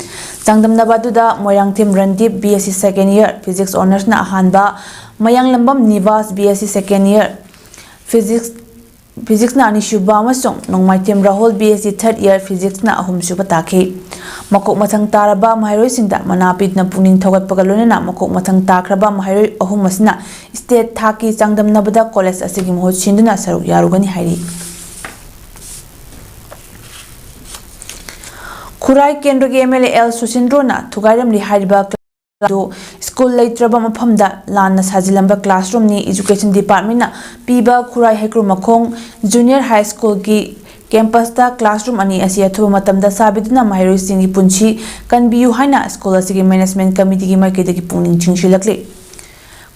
ꯆꯥꯡꯗꯝꯅꯕ ꯑꯗꯨꯗ Moirangthem Randeep, BSc second year, Physics honoursꯅ ꯑꯍꯥꯟꯕ, ꯃꯌꯥꯡꯂꯝꯕꯝ ꯅꯤꯕꯥꯁ, BSc second year, Physics, Physicsꯅ ꯑꯅꯤꯁꯨꯕ ꯑꯃꯁꯨꯡ ꯅꯣꯡꯃꯥꯏꯊꯦꯝ ꯔꯥꯍꯨꯜ, BSc third year, Physicsꯅ ꯑꯍꯨꯝꯁꯨꯕ ꯇꯥꯈꯤ꯫ ꯃꯀꯣꯛ ꯃꯊꯪ ꯇꯥꯔꯕ ꯃꯍꯩꯔꯣꯏꯁꯤꯡꯗ ꯃꯅꯥ ꯄꯤꯗꯨꯅ ꯄꯨꯛꯅꯤꯡ ꯊꯧꯒꯠꯄꯒ ꯂꯣꯏꯅꯅ ꯃꯀꯣꯛ ꯃꯊꯪ ꯇꯥꯈ꯭ꯔꯕ ꯃꯍꯩꯔꯣꯏ ꯑꯍꯨꯝ ꯑꯁꯤꯅ state ꯊꯥꯛꯀꯤ ꯆꯥꯡꯗꯝꯅꯕꯗ ꯀꯣꯂꯦꯖ ꯑꯁꯤꯒꯤ ꯃꯍꯨꯠ ꯁꯤꯟꯗꯨꯅ ꯁꯔꯨꯛ ꯌꯥꯔꯨꯒꯅꯤ ꯍꯥꯏꯔꯤ꯫ ꯈꯨꯔꯥꯏ ꯀꯦꯟꯗ꯭ꯔꯒꯤ MLA ꯑꯦꯜ ꯁꯨꯁꯤꯟꯗ꯭ꯔꯣꯅ ꯊꯨꯒꯥꯏꯔꯝꯂꯤ ꯍꯥꯏꯔꯤꯕ class ꯑꯗꯨ school ꯂꯩꯇ꯭ꯔꯕ ꯃꯐꯝꯗ ꯂꯥꯟꯅ ꯁꯥꯖꯤꯜꯂꯝꯕ classroomꯅꯤ꯫ Education departmentꯅ ꯄꯤꯕ ꯈꯨꯔꯥꯏ ꯍꯩꯀ꯭ꯔꯨꯃꯈꯣꯡ Junior High Schoolꯒꯤ ꯀꯦꯝꯄꯁꯇ ꯀ꯭ꯂꯥꯁꯔꯨꯝ ꯑꯅꯤ ꯑꯁꯤ ꯑꯊꯨꯕ ꯃꯇꯝꯗ ꯁꯥꯕꯤꯗꯨꯅ ꯃꯍꯩꯔꯣꯏꯁꯤꯡꯒꯤ ꯄꯨꯟꯁꯤ ꯀꯟꯕꯤꯌꯨ ꯍꯥꯏꯅ ꯁ꯭ꯀꯨꯜ ꯑꯁꯤꯒꯤ ꯃꯦꯅꯦꯖꯃꯦꯟꯠ ꯀꯃꯤꯇꯤꯒꯤ ꯃꯥꯏꯀꯩꯗꯒꯤ ꯄꯨꯛꯅꯤꯡ ꯆꯤꯡꯁꯤꯜꯂꯛꯂꯤ꯫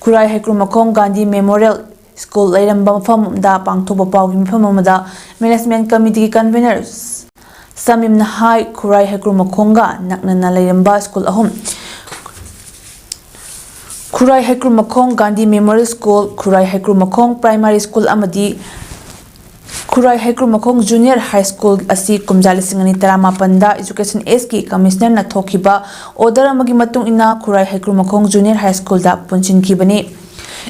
ꯈꯨꯔꯥꯏ ꯍꯩꯀ꯭ꯔꯨꯃꯈꯣꯡ ꯒꯥꯟꯙꯤ ꯃꯦꯃꯣꯔꯤꯌꯦꯜ ꯁ꯭ꯀꯨꯜ ꯂꯩꯔꯝꯕ ꯃꯐꯝꯗ ꯄꯥꯡꯊꯣꯛꯄ ꯄꯥꯎꯒꯤ ꯃꯤꯐꯝ ꯑꯃꯗ ꯃꯦꯅꯦꯖꯃꯦꯟꯠ ꯀꯃꯤꯇꯤꯒꯤ ꯀꯟꯚꯦꯅꯔ ꯁꯃꯤꯝꯅ ꯍꯥꯏ, ꯈꯨꯔꯥꯏ ꯍꯩꯀ꯭ꯔꯨꯃꯈꯣꯡꯒ ꯅꯛꯅꯅ ꯂꯩꯔꯝꯕ ꯁ꯭ꯀꯨꯜ ꯑꯍꯨꯝ, ꯈꯨꯔꯥꯏ ꯍꯩꯀ꯭ꯔꯨꯃꯈꯣꯡ ꯒꯥꯟꯙꯤ ꯃꯦꯃꯣꯔꯤꯌꯦꯜ ꯁ꯭ꯀꯨꯜ, ꯈꯨꯔꯥꯏ ꯍꯩꯀ꯭ꯔꯨꯃꯈꯣꯡ ꯄ꯭ꯔꯥꯏꯃꯥꯔꯤ ꯁ꯭ꯀꯨꯜ ꯑꯃꯗꯤ ꯈꯨꯔꯥꯏ ꯍꯩꯀ꯭ꯔꯨꯃꯈꯣꯡ ꯖꯨꯅꯤꯌꯔ ꯍꯥꯏ ꯁ꯭ꯀꯨꯜ ꯑꯁꯤ ꯀꯨꯝꯖꯥ ꯂꯤꯁꯤꯡ ꯑꯅꯤ ꯇꯔꯥꯃꯥꯄꯟꯗ ꯏꯖꯨꯀꯦꯁꯟ ꯑꯦꯖꯀꯤ ꯀꯃꯤꯁꯅꯔꯅ ꯊꯣꯛꯈꯤꯕ ꯑꯣꯔꯗꯔ ꯑꯃꯒꯤ ꯃꯇꯨꯡ ꯏꯟꯅ ꯈꯨꯔꯥꯏ ꯍꯩꯀ꯭ꯔꯨꯃꯈꯣꯡ ꯖꯨꯅꯤꯌꯔ ꯍꯥꯏ ꯁ꯭ꯀꯨꯜꯗ ꯄꯨꯟꯁꯤꯟꯈꯤꯕꯅꯤ꯫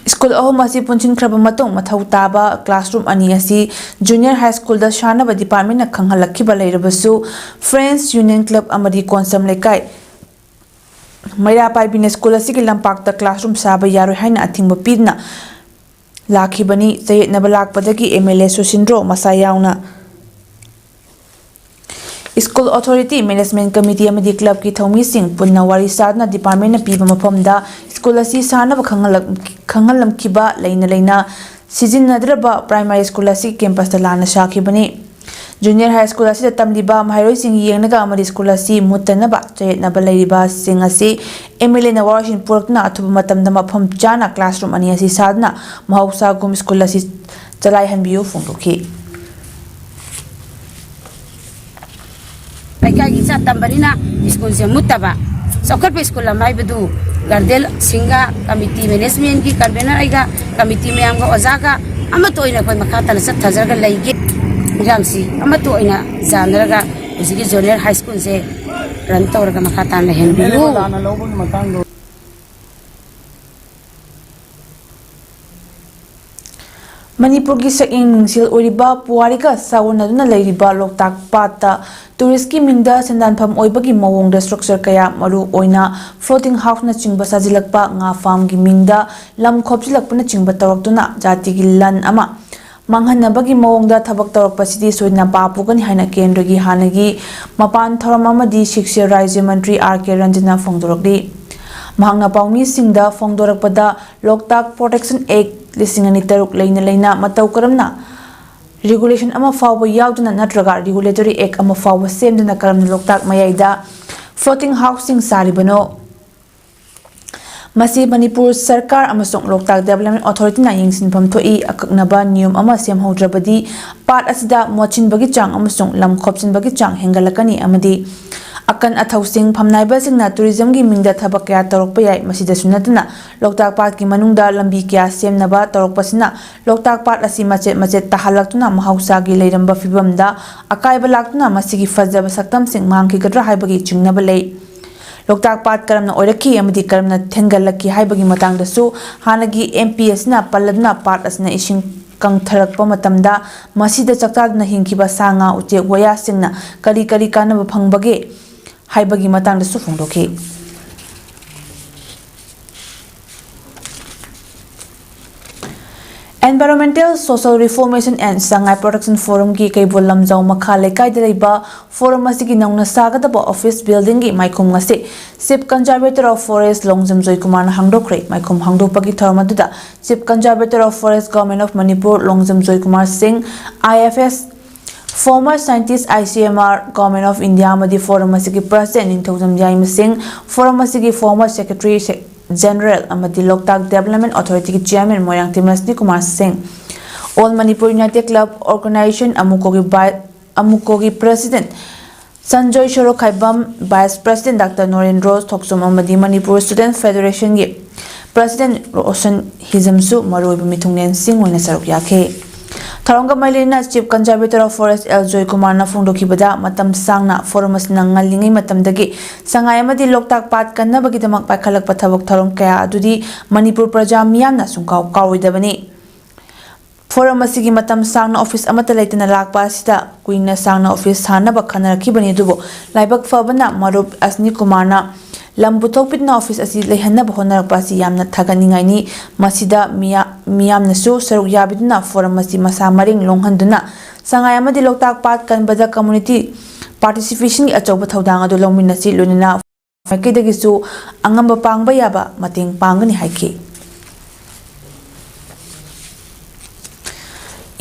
ꯁ꯭ꯀꯨꯜ ꯑꯍꯨꯝ ꯑꯁꯤ ꯄꯨꯟꯁꯤꯟꯈ꯭ꯔꯕ ꯃꯇꯨꯡ, ꯃꯊꯧ ꯇꯥꯕ ꯀ꯭ꯂꯥꯁꯔꯨꯝ ꯑꯅꯤ ꯑꯁꯤ ꯖꯨꯅꯤꯌꯔ ꯍꯥꯏ ꯁ꯭ꯀꯨꯜꯗ ꯁꯥꯅꯕ ꯗꯤꯄꯥꯔꯠꯃꯦꯟꯠꯅ ꯈꯪꯍꯜꯂꯛꯈꯤꯕ ꯂꯩꯔꯕꯁꯨ, ꯐ꯭ꯔꯦꯟꯁ ꯌꯨꯅꯤꯌꯟ ꯀ꯭ꯂꯕ ꯑꯃꯗꯤ ꯀꯣꯟꯁꯝ ꯂꯩꯀꯥꯏ ꯃꯩꯔꯥ ꯄꯥꯏꯕꯤꯅ ꯁ꯭ꯀꯨꯜ ꯑꯁꯤꯒꯤ ꯂꯝꯄꯥꯛꯇ ꯀ꯭ꯂꯥꯁꯔꯨꯝ ꯁꯥꯕ ꯌꯥꯔꯣꯏ ꯍꯥꯏꯅ ꯑꯊꯤꯡꯕ ꯄꯤꯗꯨꯅ ꯂꯥꯛꯈꯤꯕꯅꯤ꯫ ꯆꯌꯦꯠꯅꯕ ꯂꯥꯛꯄꯗꯒꯤ ꯑꯦꯝ ꯑꯦꯜ ꯑꯦ ꯁꯨꯁꯤꯟꯗ꯭ꯔꯣ ꯃꯁꯥ ꯌꯥꯎꯅ ꯁ꯭ꯀꯨꯜ ꯑꯣꯊꯣꯔꯤꯇꯤ, ꯃꯦꯅꯦꯖꯃꯦꯟꯠ ꯀꯃꯤꯇꯤ ꯑꯃꯗꯤ ꯀ꯭ꯂꯕꯀꯤ ꯊꯧꯃꯤꯁꯤꯡ ꯄꯨꯟꯅ ꯋꯥꯔꯤ ꯁꯥꯗꯨꯅ ꯗꯤꯄꯥꯔꯠꯃꯦꯟꯠꯅ ꯄꯤꯕ ꯃꯐꯝꯗ ꯁ꯭ꯀꯨꯜ ꯑꯁꯤ ꯁꯥꯅꯕ ꯈꯪꯍꯜꯂꯛ-, ꯈꯪꯍꯜꯂꯝꯈꯤꯕ ꯂꯩꯅ ꯂꯩꯅ ꯁꯤꯖꯤꯟꯅꯗ꯭ꯔꯕ ꯄ꯭ꯔꯥꯏꯃꯥꯔꯤ ꯁ꯭ꯀꯨꯜ ꯑꯁꯤ ꯀꯦꯝꯄꯁꯇ ꯂꯥꯟꯅ ꯁꯥꯈꯤꯕꯅꯤ꯫ ꯖꯨꯅꯤꯌꯔ ꯍꯥꯏ ꯁ꯭ꯀꯨꯜ ꯑꯁꯤꯗ ꯇꯝꯂꯤꯕ ꯃꯍꯩꯔꯣꯏꯁꯤꯡ ꯌꯦꯡꯂꯒ ꯑꯃꯗꯤ ꯁ꯭ꯀꯨꯜ ꯑꯁꯤ ꯃꯨꯠꯇꯅꯕ ꯆꯌꯦꯠꯅꯕ ꯂꯩꯔꯤꯕꯁꯤꯡ ꯑꯁꯤ ꯑꯦꯝ ꯑꯦꯜ ꯑꯦꯅ ꯋꯥꯔꯣꯏꯁꯤꯟ ꯄꯨꯔꯛꯇꯨꯅ ꯑꯊꯨꯕ ꯃꯇꯝꯗ ꯃꯐꯝ ꯆꯥꯅ ꯀ꯭ꯂꯥꯁꯔꯨꯝ ꯑꯅꯤ ꯑꯁꯤ ꯁꯥꯗꯨꯅ ꯃꯍꯧꯁꯥꯒꯨꯝ ꯁ꯭ꯀꯨꯜ ꯑꯁꯤ ꯆꯂꯥꯏꯍꯟꯕꯤꯌꯨ ꯐꯣꯡꯗꯣꯛꯈꯤ꯫ ꯂꯩꯀꯥꯏꯒꯤ ꯏꯆꯥ ꯇꯝꯕꯅꯤꯅ ꯁ꯭ꯀꯨꯜꯁꯦ ꯃꯨꯠꯇꯕ, ꯆꯥꯎꯈꯠꯄ ꯁ꯭ꯀꯨꯜ ꯑꯃ ꯍꯥꯏꯕꯗꯨ ꯒꯥꯔꯗꯤꯌꯟꯁꯤꯡꯒ ꯀꯃꯤꯇꯤ ꯃꯦꯅꯦꯖꯃꯦꯟꯠꯀꯤ ꯀꯟꯚꯦꯅꯔ ꯑꯩꯒ ꯀꯃꯤꯇꯤ ꯃꯌꯥꯝꯒ ꯑꯣꯖꯥꯒ ꯑꯃꯠꯇ ꯑꯣꯏꯅ ꯑꯩꯈꯣꯏ ꯃꯈꯥ ꯇꯥꯅ ꯆꯠꯊꯖꯔꯒ ꯂꯩꯒꯦ꯫ ꯏꯔꯥꯡꯁꯤ ꯑꯃꯠꯇ ꯑꯣꯏꯅ ꯌꯥꯅꯔꯒ ꯍꯧꯖꯤꯛꯀꯤ ꯖꯨꯅꯤꯌꯔ ꯍꯥꯏ ꯁ꯭ꯀꯨꯜꯁꯦ ꯔꯟ ꯇꯧꯔꯒ ꯃꯈꯥ ꯇꯥꯅ ꯂꯩꯍꯟꯕꯤꯌꯨ꯫ ꯃꯅꯤꯄꯨꯔꯒꯤ ꯁꯛꯌꯦꯡ ꯅꯨꯡꯁꯦꯜ ꯑꯣꯏꯔꯤꯕ ꯄꯨꯋꯥꯔꯤꯒ ꯁꯥꯒꯣꯟꯅꯗꯨꯅ ꯂꯩꯔꯤꯕ ꯂꯣꯛꯇꯥꯛ ꯄꯥꯠꯇ ꯇꯨꯔꯤꯁꯀꯤ ꯃꯤꯡꯗ ꯁꯦꯟꯗꯥꯟꯐꯝ ꯑꯣꯏꯕꯒꯤ ꯃꯑꯣꯡꯗ ꯁ꯭ꯇ꯭ꯔꯛꯆꯔ ꯀꯌꯥ, ꯃꯔꯨ ꯑꯣꯏꯅ ꯐ꯭ꯂꯣꯇꯤꯡ ꯍꯥꯎꯁꯅꯆꯤꯡꯕ ꯁꯥꯖꯤꯜꯂꯛꯄ, ꯉꯥ ꯐꯥꯝꯒꯤ ꯃꯤꯡꯗ ꯂꯝ ꯈꯣꯞꯆꯤꯜꯂꯛꯄꯅꯆꯤꯡꯕ ꯇꯧꯔꯛꯇꯨꯅ ꯖꯥꯇꯤꯒꯤ ꯂꯟ ꯑꯃ ꯃꯥꯡꯍꯟꯅꯕꯒꯤ ꯃꯑꯣꯡꯗ ꯊꯕꯛ ꯇꯧꯔꯛꯄꯁꯤꯗꯤ ꯁꯣꯏꯗꯅ ꯄꯥꯞ ꯄꯨꯒꯅꯤ ꯍꯥꯏꯅ ꯀꯦꯟꯗ꯭ꯔꯒꯤ ꯍꯥꯟꯅꯒꯤ ꯃꯄꯥꯟ ꯊꯧꯔꯝ ꯑꯃꯗꯤ ꯁꯤꯛꯁ ꯔꯥꯖ꯭ꯌ ꯃꯟꯇ꯭ꯔꯤ ꯑꯥꯔ ꯀꯦ ꯔꯟꯖꯟꯅ ꯐꯣꯡꯗꯣꯔꯛꯂꯤ꯫ ꯃꯍꯥꯛꯅ ꯄꯥꯎꯃꯤꯁꯤꯡꯗ ꯐꯣꯡꯗꯣꯔꯛꯄꯗ, ꯂꯣꯛꯇꯥꯛ ꯄ꯭ꯔꯣꯇꯦꯛꯁꯟ ꯑꯦꯛ ꯂꯤꯁꯤꯡ ꯑꯅꯤ ꯇꯔꯨꯛ ꯂꯩꯅ ꯂꯩꯅ ꯃꯇꯧ ꯀꯔꯝꯅ regulation ꯑꯃ ꯐꯥꯎꯕ ꯌꯥꯎꯗꯅ ꯅꯠꯇ꯭ꯔꯒ regulatory act ꯑꯃ ꯐꯥꯎꯕ ꯁꯦꯝꯗꯅ ꯀꯔꯝꯅ ꯂꯣꯛꯇꯥꯛ ꯃꯌꯥꯏꯗ floating houseꯁꯤꯡ ꯁꯥꯔꯤꯕꯅꯣ? ꯃꯁꯤ ꯃꯅꯤꯄꯨꯔ ꯁꯔꯀꯥꯔ ꯑꯃꯁꯨꯡ ꯂꯣꯛꯇꯥꯛ Development Authorityꯅ ꯌꯦꯡꯁꯤꯟꯐꯝ ꯊꯣꯛꯏ꯫ ꯑꯀꯛꯅꯕ ꯅꯤꯌꯣꯝ ꯑꯃ ꯁꯦꯝꯍꯧꯗ꯭ꯔꯕꯗꯤ ꯄꯥꯠ ꯑꯁꯤꯗ ꯃꯣꯠꯁꯤꯟꯕꯒꯤ ꯆꯥꯡ ꯑꯃꯁꯨꯡ ꯂꯝ ꯈꯣꯞꯆꯤꯟꯕꯒꯤ ꯆꯥꯡ ꯍꯦꯟꯒꯠꯂꯛꯀꯅꯤ ꯑꯃꯗꯤ ꯑꯀꯟ ꯑꯊꯧꯁꯤꯡ ꯐꯝꯅꯥꯏꯕꯁꯤꯡꯅ tourismꯒꯤ ꯃꯤꯡꯗ ꯊꯕꯛ ꯀꯌꯥ ꯇꯧꯔꯛꯄ ꯌꯥꯏ꯫ ꯃꯁꯤꯗꯁꯨ ꯅꯠꯇꯅ ꯂꯣꯛꯇꯥꯛ ꯄꯥꯠꯀꯤ ꯃꯅꯨꯡꯗ ꯂꯝꯕꯤ ꯀꯌꯥ ꯁꯦꯝꯅꯕ ꯇꯧꯔꯛꯄꯁꯤꯅ ꯂꯣꯛꯇꯥꯛ ꯄꯥꯠ ꯑꯁꯤ ꯃꯆꯦꯠ ꯃꯆꯦꯠ ꯇꯥꯍꯜꯂꯛꯇꯨꯅ ꯃꯍꯧꯁꯥꯒꯤ ꯂꯩꯔꯝꯕ ꯐꯤꯕꯝꯗ ꯑꯀꯥꯏꯕ ꯂꯥꯛꯇꯨꯅ ꯃꯁꯤꯒꯤ ꯐꯖꯕ ꯁꯛꯇꯝꯁꯤꯡ ꯃꯥꯡꯈꯤꯒꯗ꯭ꯔꯥ ꯍꯥꯏꯕꯒꯤ ꯆꯤꯡꯅꯕ ꯂꯩ꯫ ꯂꯣꯛꯇꯥꯛ ꯄꯥꯠ ꯀꯔꯝꯅ ꯑꯣꯏꯔꯛꯈꯤ ꯑꯃꯗꯤ ꯀꯔꯝꯅ ꯊꯦꯡꯒꯠꯂꯛꯈꯤ ꯍꯥꯏꯕꯒꯤ ꯃꯇꯥꯡꯗꯁꯨ ꯍꯥꯟꯅꯒꯤ M P ꯑꯁꯤꯅ ꯄꯜꯂꯗꯨꯅ ꯄꯥꯠ ꯑꯁꯤꯅ ꯏꯁꯤꯡ ꯀꯪꯊꯔꯛꯄ ꯃꯇꯝꯗ ꯃꯁꯤꯗ ꯆꯥꯛꯆꯥꯗꯨꯅ ꯍꯤꯡꯈꯤꯕ ꯁꯥ ꯉꯥ, ꯎꯆꯦꯛ ꯋꯥꯌꯥꯁꯤꯡꯅ ꯀꯔꯤ ꯀꯔꯤ ꯀꯥꯟꯅꯕ ꯐꯪꯕꯒꯦ ꯍꯥꯏꯕꯒꯤ ꯃꯇꯥꯡꯗꯁꯨ ꯐꯣꯡꯗꯣꯛꯈꯤ꯫ Environmental Social Reformation and Sangai Protection Forumꯒꯤ Keibul Lamjao ꯃꯈꯥ ꯂꯩꯀꯥꯏꯗ ꯂꯩꯕ forum ꯑꯁꯤꯒꯤ ꯅꯧꯅ ꯁꯥꯒꯗꯕ office buildingꯒꯤ ꯃꯥꯏꯈꯨꯝ ꯑꯁꯤ Chief Conservator of Forest Longjam ꯖꯣꯏꯀꯨꯃꯥꯔꯅ ꯍꯥꯡꯗꯣꯛꯈ꯭ꯔꯦ꯫ ꯃꯥꯏꯈꯨꯝ ꯍꯥꯡꯗꯣꯛꯄꯒꯤ ꯊꯧꯔꯝ ꯑꯗꯨꯗ Chief Conservator of Forest Government of Manipur Longjam Joykumar ꯁꯤꯡ, I F S, former scientist, I C M R, Government of India ꯑꯃꯗꯤ forum ꯑꯁꯤꯒꯤ President ꯅꯤꯡꯊꯧꯖꯝ ꯌꯥꯏꯃ ꯁꯤꯡ, forum ꯑꯁꯤꯒꯤ former Secretary General ꯑꯃꯗꯤ ꯂꯣꯛꯇꯥꯛ Development Authorityꯒꯤ Chairman ꯃꯣꯏꯔꯥꯡꯊꯦꯝ ꯔꯖꯅꯤ ꯀꯨꯃꯥꯔ ꯁꯤꯡ, All Manipur United Club Organization, ꯑꯃꯨꯀꯣꯒꯤ ꯚꯥꯏ-, ꯑꯃꯨꯀꯣꯒꯤ President Sanjoy ꯁꯣꯔꯣꯈꯥꯏꯕꯝ, Vice President Doctor ꯅꯣꯔꯦꯟꯗ꯭ꯔꯣ ꯊꯣꯛꯆꯣꯝ ꯑꯃꯗꯤ Manipur Student Federationꯒꯤ President ꯔꯣꯁꯟ ꯍꯤꯖꯝꯁꯨ ꯃꯔꯨꯑꯣꯏꯕ ꯃꯤꯊꯨꯡꯂꯦꯟꯁꯤꯡ ꯑꯣꯏꯅ ꯁꯔꯨꯛ ꯌꯥꯈꯤ꯫ ꯊꯧꯔꯝꯒ ꯃꯔꯤ ꯂꯩꯅꯅ Chief Conservator of Forest L ꯖꯣꯏꯀꯨꯃꯥꯔꯅ ꯐꯣꯡꯗꯣꯛꯈꯤꯕꯗ, ꯃꯇꯝ ꯁꯥꯡꯅ forum ꯑꯁꯤꯅ ꯉꯜꯂꯤꯉꯩ ꯃꯇꯝꯗꯒꯤ ꯁꯉꯥꯏ ꯑꯃꯗꯤ ꯂꯣꯛꯇꯥꯛ ꯄꯥꯠ ꯀꯟꯅꯕꯒꯤꯗꯃꯛ ꯄꯥꯏꯈꯠꯂꯛꯄ ꯊꯕꯛ ꯊꯧꯔꯝ ꯀꯌꯥ ꯑꯗꯨꯗꯤ ꯃꯅꯤꯄꯨꯔ ꯄ꯭ꯔꯖꯥ ꯃꯤꯌꯥꯝꯅ ꯁꯨꯡꯀꯥꯎ ꯀꯥꯎꯔꯣꯏꯗꯕꯅꯤ꯫ Forum ꯑꯁꯤꯒꯤ ꯃꯇꯝ ꯁꯥꯡꯅ office ꯑꯃꯠꯇ ꯂꯩꯇꯅ ꯂꯥꯛꯄ ꯑꯁꯤꯗ ꯀꯨꯏꯅ ꯁꯥꯡꯅ office ꯁꯥꯅꯕ ꯈꯟꯅꯔꯛꯈꯤꯕꯅꯤ, ꯑꯗꯨꯕꯨ ꯂꯥꯏꯕꯛ ꯐꯕꯅ ꯃꯔꯨꯞ ꯑꯁꯅꯤ ꯀꯨꯃꯥꯔꯅ ꯂꯝ ꯄꯨꯊꯣꯛꯄꯤꯗꯨꯅ office ꯑꯁꯤ ꯂꯩꯍꯟꯅꯕ ꯍꯣꯠꯅꯔꯛꯄ ꯑꯁꯤ ꯌꯥꯝꯅ ꯊꯥꯒꯠꯅꯤꯡꯉꯥꯏꯅꯤ꯫ ꯃꯁꯤꯗ ꯃꯤꯌꯥ-, ꯃꯤꯌꯥꯝꯅꯁꯨ ꯁꯔꯨꯛ ꯌꯥꯕꯤꯗꯨꯅ forum ꯑꯁꯤ ꯃꯁꯥ ꯃꯔꯦꯡ ꯂꯣꯡꯍꯟꯗꯨꯅ ꯁꯉꯥꯏ ꯑꯃꯗꯤ ꯂꯣꯛꯇꯥꯛ ꯄꯥꯠ ꯀꯟꯕꯗ community participationꯒꯤ ꯑꯆꯧꯕ ꯊꯧꯗꯥꯡ ꯑꯗꯨ ꯂꯧꯃꯤꯟꯅꯁꯤ, ꯂꯣꯏꯅꯅ ꯃꯥꯏꯀꯩꯗꯒꯤꯁꯨ ꯑꯉꯝꯕ ꯄꯥꯡꯕ ꯌꯥꯕ ꯃꯇꯦꯡ ꯄꯥꯡꯒꯅꯤ ꯍꯥꯏꯈꯤ꯫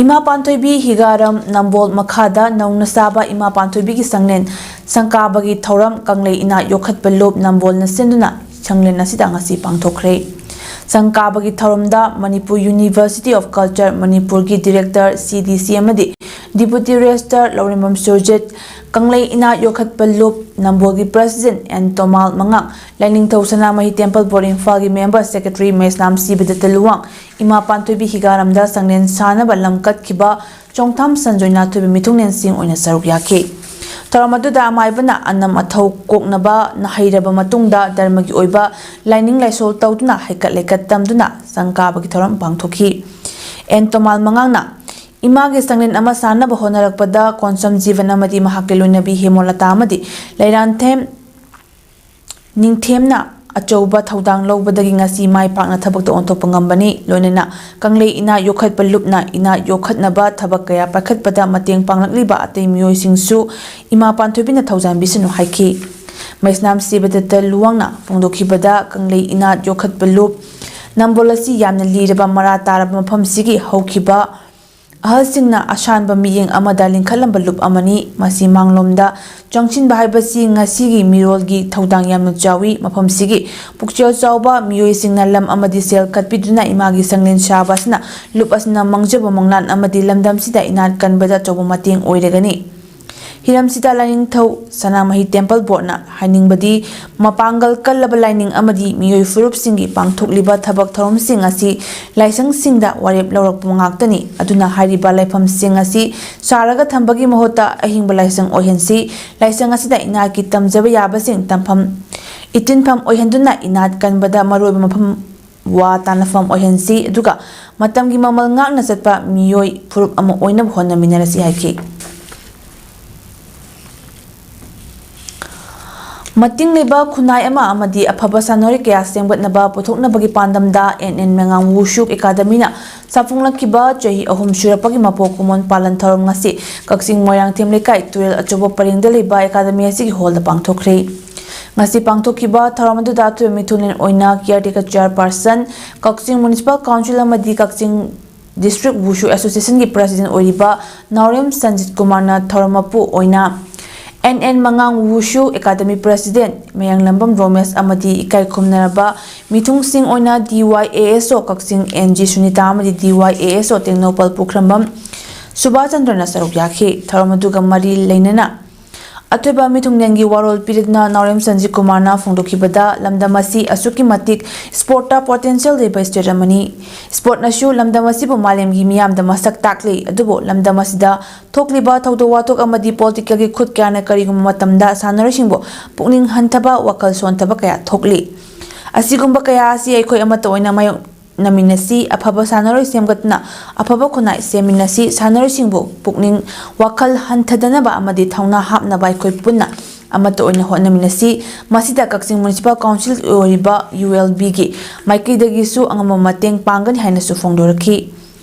ꯏꯃꯥ ꯄꯥꯟꯊꯣꯏꯕꯤ ꯍꯤꯒꯥꯔꯝ ꯅꯝꯕꯣꯜ ꯃꯈꯥꯗ ꯅꯧꯅ ꯁꯥꯕ ꯏꯃꯥ ꯄꯥꯟꯊꯣꯏꯕꯤꯒꯤ ꯁꯪꯂꯦꯟ ꯁꯪꯀꯥꯕꯒꯤ ꯊꯧꯔꯝ ꯀꯪꯂꯩ ꯏꯅꯥꯠ ꯌꯣꯛꯈꯠꯄ ꯂꯨꯞ ꯅꯝꯕꯣꯜꯅ ꯁꯤꯟꯗꯨꯅ ꯁꯪꯂꯦꯟ ꯑꯁꯤꯗ ꯉꯁꯤ ꯄꯥꯡꯊꯣꯛꯈ꯭ꯔꯦ꯫ ꯁꯪꯀꯥꯕꯒꯤ ꯊꯧꯔꯝꯗ ꯃꯅꯤꯄꯨꯔ University of Culture ꯃꯅꯤꯄꯨꯔꯒꯤ Director, C D C ꯑꯃꯗꯤ Deputy Registrar ꯂꯧꯔꯦꯝꯕꯝ ꯁꯨꯔꯖꯤꯠ, ꯀꯪꯂꯩ ꯏꯅꯥꯠ ꯌꯣꯛꯈꯠꯄ ꯂꯨꯞ ꯅꯝꯕꯣꯜꯒꯤ President ꯑꯦꯟ ꯇꯣꯃꯥꯜ ꯃꯉꯥꯡ, ꯂꯥꯏꯅꯤꯡꯊꯧ ꯁꯅꯥꯃꯍꯤ Temple Board ꯏꯝꯐꯥꯜꯒꯤ Member Secretary ꯃꯩꯁꯅꯥꯝ ꯁꯤꯕꯗꯠꯇ ꯂꯨꯋꯥꯡ, ꯏꯃꯥ ꯄꯥꯟꯊꯣꯏꯕꯤ ꯍꯤꯒꯥꯔꯝꯗ ꯁꯪꯂꯦꯟ ꯁꯥꯅꯕ ꯂꯝꯀꯠꯈꯤꯕ ꯆꯣꯡꯊꯥꯝ ꯁꯟꯖꯣꯏꯅ ꯊꯣꯏꯕ ꯃꯤꯊꯨꯡꯂꯦꯟꯁꯤꯡ ꯑꯣꯏꯅ ꯁꯔꯨꯛ ꯌꯥꯈꯤ꯫ ꯊꯧꯔꯝ ꯑꯗꯨꯗ ꯑꯃꯥꯏꯕꯅ ꯑꯅꯝ ꯑꯊꯧ ꯀꯣꯛꯅꯕ ꯍꯩꯔꯕ ꯃꯇꯨꯡꯗ ꯙꯔꯃꯒꯤ ꯑꯣꯏꯕ ꯂꯥꯏꯅꯤꯡ ꯂꯥꯏꯁꯣꯜ ꯇꯧꯗꯨꯅ ꯍꯩꯀꯠ ꯂꯩꯀꯠ ꯇꯝꯗꯨꯅ ꯁꯪꯀꯥꯕꯒꯤ ꯊꯧꯔꯝ ꯄꯥꯡꯊꯣꯛꯈꯤ꯫ ꯑꯦꯟ ꯇꯣꯃꯥꯜ ꯃꯉꯥꯡꯅ ꯏꯃꯥꯒꯤ ꯁꯪꯂꯦꯟ ꯑꯃ ꯁꯥꯅꯕ ꯍꯣꯠꯅꯔꯛꯄꯗ ꯀꯣꯟꯁꯝ ꯖꯤꯕꯟ ꯑꯃꯗꯤ ꯃꯍꯥꯛꯀꯤ ꯂꯣꯏꯅꯕꯤ ꯍꯦꯃꯣꯂꯇꯥ ꯑꯃꯗꯤ ꯂꯩꯔꯥꯟꯊꯦꯝ ꯅꯤꯡꯊꯦꯝꯅ ꯑꯆꯧꯕ ꯊꯧꯗꯥꯡ ꯂꯧꯕꯗꯒꯤ ꯉꯁꯤ ꯃꯥꯏ ꯄꯥꯛꯅ ꯊꯕꯛꯇ ꯑꯣꯟꯊꯣꯛꯄ ꯉꯝꯕꯅꯤ꯫ ꯂꯣꯏꯅꯅ ꯀꯪꯂꯩ ꯏꯅꯥꯠ ꯌꯣꯛꯈꯠꯄ ꯂꯨꯞꯅ ꯏꯅꯥꯠ ꯌꯣꯛꯈꯠꯅꯕ ꯊꯕꯛ ꯀꯌꯥ ꯄꯥꯏꯈꯠꯄꯗ ꯃꯇꯦꯡ ꯄꯥꯡꯂꯛꯂꯤꯕ ꯑꯇꯩ ꯃꯤꯑꯣꯏꯁꯤꯡꯁꯨ ꯏꯃꯥ ꯄꯥꯟꯊꯣꯏꯕꯤꯅ ꯊꯧꯖꯥꯟꯕꯤꯁꯅꯨ ꯍꯥꯏꯈꯤ꯫ ꯃꯩꯁꯅꯥꯝ ꯁꯤꯕꯗꯠꯇ ꯂꯨꯋꯥꯡꯅ ꯐꯣꯡꯗꯣꯛꯈꯤꯕꯗ ꯀꯪꯂꯩ ꯏꯅꯥꯠ ꯌꯣꯛꯈꯠꯄ ꯂꯨꯞ ꯅꯝꯕꯣꯜ ꯑꯁꯤ ꯌꯥꯝꯅ ꯂꯤꯔꯕ ꯃꯔꯥ ꯇꯥꯔꯕ ꯃꯐꯝꯁꯤꯒꯤ ꯍꯧꯈꯤꯕ ꯑꯍꯜꯁꯤꯡꯅ ꯑꯁꯥꯟꯕ ꯃꯤꯠꯌꯦꯡ ꯑꯃꯗ ꯂꯤꯡꯈꯠꯂꯝꯕ ꯂꯨꯞ ꯑꯃꯅꯤ꯫ ꯃꯁꯤ ꯃꯥꯡꯂꯣꯝꯗ ꯆꯪꯁꯤꯟꯕ ꯍꯥꯏꯕꯁꯤ ꯉꯁꯤꯒꯤ ꯃꯤꯔꯣꯜꯒꯤ ꯊꯧꯗꯥꯡ ꯌꯥꯝꯅ ꯆꯥꯎꯏ꯫ ꯃꯐꯝꯁꯤꯒꯤ ꯄꯨꯛꯆꯦꯜ ꯆꯥꯎꯕ ꯃꯤꯑꯣꯏꯁꯤꯡꯅ ꯂꯝ ꯑꯃꯗꯤ ꯁꯦꯜ ꯀꯠꯄꯤꯗꯨꯅ ꯏꯃꯥꯒꯤ ꯁꯪꯂꯦꯟ ꯁꯥꯕ ꯑꯁꯤꯅ ꯂꯨꯞ ꯑꯁꯤꯅ ꯃꯥꯡꯖꯕ ꯃꯪꯂꯥꯟ ꯑꯃꯗꯤ ꯂꯝꯗꯝꯁꯤꯗ ꯏꯅꯥꯠ ꯀꯟꯕꯗ ꯑꯆꯧꯕ ꯃꯇꯦꯡ ꯑꯣꯏꯔꯒꯅꯤ꯫ ꯍꯤꯔꯝꯁꯤꯗ ꯂꯥꯏꯅꯤꯡꯊꯧ ꯁꯅꯥꯃꯍꯤ Temple Boardꯅ ꯍꯥꯏꯅꯤꯡꯕꯗꯤ ꯃꯄꯥꯡꯒꯜ ꯀꯜꯂꯕ ꯂꯥꯏꯅꯤꯡ ꯑꯃꯗꯤ ꯃꯤꯑꯣꯏ ꯐꯨꯔꯨꯞꯁꯤꯡꯒꯤ ꯄꯥꯡꯊꯣꯛꯂꯤꯕ ꯊꯕꯛ ꯊꯧꯔꯝꯁꯤꯡ ꯑꯁꯤ ꯂꯥꯏꯁꯪꯁꯤꯡꯗ ꯋꯥꯔꯦꯞ ꯂꯧꯔꯛꯄ ꯉꯥꯛꯇꯅꯤ꯫ ꯑꯗꯨꯅ ꯍꯥꯏꯔꯤꯕ ꯂꯥꯏꯐꯝꯁꯤꯡ ꯑꯁꯤ ꯁꯥꯔꯒ ꯊꯝꯕꯒꯤ ꯃꯍꯨꯠꯇ ꯑꯍꯤꯡꯕ ꯂꯥꯏꯁꯪ ꯑꯣꯏꯍꯟꯁꯤ꯫ ꯂꯥꯏꯁꯪ ꯑꯁꯤꯗ ꯏꯅꯥꯠꯀꯤ ꯇꯝꯖꯕ ꯌꯥꯕꯁꯤꯡ ꯇꯝꯐꯝ ꯏꯇꯤꯟꯐꯝ ꯑꯣꯏꯍꯟꯗꯨꯅ ꯏꯅꯥꯠ ꯀꯟꯕꯗ ꯃꯔꯨꯑꯣꯏꯕ ꯃꯐꯝ ꯋꯥ ꯇꯥꯅꯐꯝ ꯑꯣꯏꯍꯟꯁꯤ, ꯑꯗꯨꯒ ꯃꯇꯝꯒꯤ ꯃꯃꯜ ꯉꯥꯛꯅ ꯆꯠꯄ ꯃꯤꯑꯣꯏ ꯐꯨꯔꯨꯞ ꯑꯃ ꯑꯣꯏꯅꯕ ꯍꯣꯠꯅꯃꯤꯟꯅꯔꯁꯤ ꯍꯥꯏꯈꯤ꯫ ꯃꯇꯤꯡ ꯂꯩꯕ ꯈꯨꯟꯅꯥꯏ ꯑꯃ ꯑꯃꯗꯤ ꯑꯐꯕ ꯁꯥꯟꯅꯔꯣꯏ ꯀꯌꯥ ꯁꯦꯝꯒꯠꯅꯕ ꯄꯨꯊꯣꯛꯅꯕꯒꯤ ꯄꯥꯟꯗꯝꯗ ꯑꯦꯟ ꯑꯦꯟ ꯃꯦꯉꯥꯡ ꯋꯨꯁꯨ ꯑꯦꯀꯥꯗꯃꯤꯅ ꯁꯥꯐꯣꯡꯂꯛꯈꯤꯕ ꯆꯍꯤ ꯑꯍꯨꯝ ꯁꯨꯔꯛꯄꯒꯤ ꯃꯄꯣꯛ ꯀꯨꯝꯑꯣꯟ ꯄꯥꯂꯟ ꯊꯧꯔꯝ ꯉꯁꯤ ꯀꯛꯆꯤꯡ ꯃꯣꯏꯔꯥꯡꯊꯦꯝ ꯂꯩꯀꯥꯏ ꯇꯨꯔꯦꯜ ꯑꯆꯧꯕ ꯄꯔꯦꯡꯗ ꯂꯩꯕ ꯑꯦꯀꯥꯗꯃꯤ ꯑꯁꯤꯒꯤ ꯍꯣꯜꯗ ꯄꯥꯡꯊꯣꯛꯈ꯭ꯔꯦ꯫ ꯉꯁꯤ ꯄꯥꯡꯊꯣꯛꯈꯤꯕ ꯊꯧꯔꯝ ꯑꯗꯨꯗ ꯑꯊꯣꯏꯕ ꯃꯤꯊꯨꯡꯂꯦꯟ ꯑꯣꯏꯅ Caretaker Chairperson, ꯀꯛꯆꯤꯡ Municipal Council ꯑꯃꯗꯤ ꯀꯛꯆꯤꯡ District Wushu Association ꯒꯤ President ꯑꯣꯏꯔꯤꯕ ꯅꯥꯎꯔꯦꯝ ꯁꯟꯖꯤꯠ ꯀꯨꯃꯥꯔꯅ ꯊꯧꯔꯝ ꯃꯄꯨ ꯑꯣꯏꯅ, ꯑꯦꯟ ꯑꯦꯟ ꯃꯉꯥꯡ Wushu Academy President Mayanglambam Romesh ꯑꯃꯗꯤ ꯏꯀꯥꯏ ꯈꯨꯝꯅꯔꯕ ꯃꯤꯊꯨꯡꯁꯤꯡ ꯑꯣꯏꯅ D Y A S O Kakching N G Sunita ꯑꯃꯗꯤ D Y A S O Tengnoupal ꯄꯨꯈ꯭ꯔꯝꯕꯝ ꯁꯨꯕꯥꯁ ꯆꯟꯗ꯭ꯔꯅ ꯁꯔꯨꯛ ꯌꯥꯈꯤ꯫ ꯊꯧꯔꯝ ꯑꯗꯨꯒ ꯃꯔꯤ ꯂꯩꯅꯅ ꯑꯊꯣꯏꯕ ꯃꯤꯊꯨꯡꯂꯦꯟꯒꯤ ꯋꯥꯔꯣꯜ ꯄꯤꯔꯗꯨꯅ ꯅꯥꯎꯔꯦꯝ ꯁꯟꯖꯤꯠ ꯀꯨꯃꯥꯔꯅ ꯐꯣꯡꯗꯣꯛꯈꯤꯕꯗ, ꯂꯝꯗꯝ ꯑꯁꯤ ꯑꯁꯨꯛꯀꯤ ꯃꯇꯤꯛ sportꯇ potential ꯂꯩꯕ state ꯑꯃꯅꯤ꯫ Sportꯅꯁꯨ ꯂꯝꯗꯝ ꯑꯁꯤꯕꯨ ꯃꯥꯂꯦꯝꯒꯤ ꯃꯤꯌꯥꯝꯗ ꯃꯁꯛ ꯇꯥꯛꯂꯤ꯫ ꯑꯗꯨꯕꯨ ꯂꯝꯗꯝ ꯑꯁꯤꯗ ꯊꯣꯛꯂꯤꯕ ꯊꯧꯗꯣꯛ ꯋꯥꯊꯣꯛ ꯑꯃꯗꯤ politicalꯒꯤ ꯈꯨꯠ ꯀꯌꯥꯅ ꯀꯔꯤꯒꯨꯝꯕ ꯃꯇꯝꯗ ꯁꯥꯟꯅꯔꯣꯏꯁꯤꯡꯕꯨ ꯄꯨꯛꯅꯤꯡ ꯍꯟꯊꯕ, ꯋꯥꯈꯜ ꯁꯣꯟꯊꯕ ꯀꯌꯥ ꯊꯣꯛꯂꯤ꯫ ꯑꯁꯤꯒꯨꯝꯕ ꯀꯌꯥ ꯑꯁꯤ ꯑꯩꯈꯣꯏ ꯑꯃꯠꯇ ꯑꯣꯏꯅ ꯃꯥꯌꯣꯛ ꯅꯃꯤꯟꯅꯁꯤ, ꯑꯐꯕ ꯁꯥꯟꯅꯔꯣꯏ ꯁꯦꯝꯒꯠꯇꯨꯅ ꯑꯐꯕ ꯈꯨꯟꯅꯥꯏ ꯁꯦꯝꯃꯤꯟꯅꯁꯤ, ꯁꯥꯟꯅꯔꯣꯏꯁꯤꯡꯕꯨ ꯄꯨꯛꯅꯤꯡ ꯋꯥꯈꯜ ꯍꯟꯊꯗꯅꯕ ꯑꯃꯗꯤ ꯊꯧꯅꯥ ꯍꯥꯞꯅꯕ ꯑꯩꯈꯣꯏ ꯄꯨꯟꯅ ꯑꯃꯠꯇ ꯑꯣꯏꯅ ꯍꯣꯠꯅꯃꯤꯟꯅꯁꯤ꯫ ꯃꯁꯤꯗ ꯀꯛꯆꯤꯡ Municipal Council ꯑꯣꯏꯔꯤꯕ U L Bꯒꯤ ꯃꯥꯏꯀꯩꯗꯒꯤꯁꯨ ꯑꯉꯝꯕ ꯃꯇꯦꯡ ꯄꯥꯡꯒꯅꯤ ꯍꯥꯏꯅꯁꯨ ꯐꯣꯡꯗꯣꯔꯛꯈꯤ꯫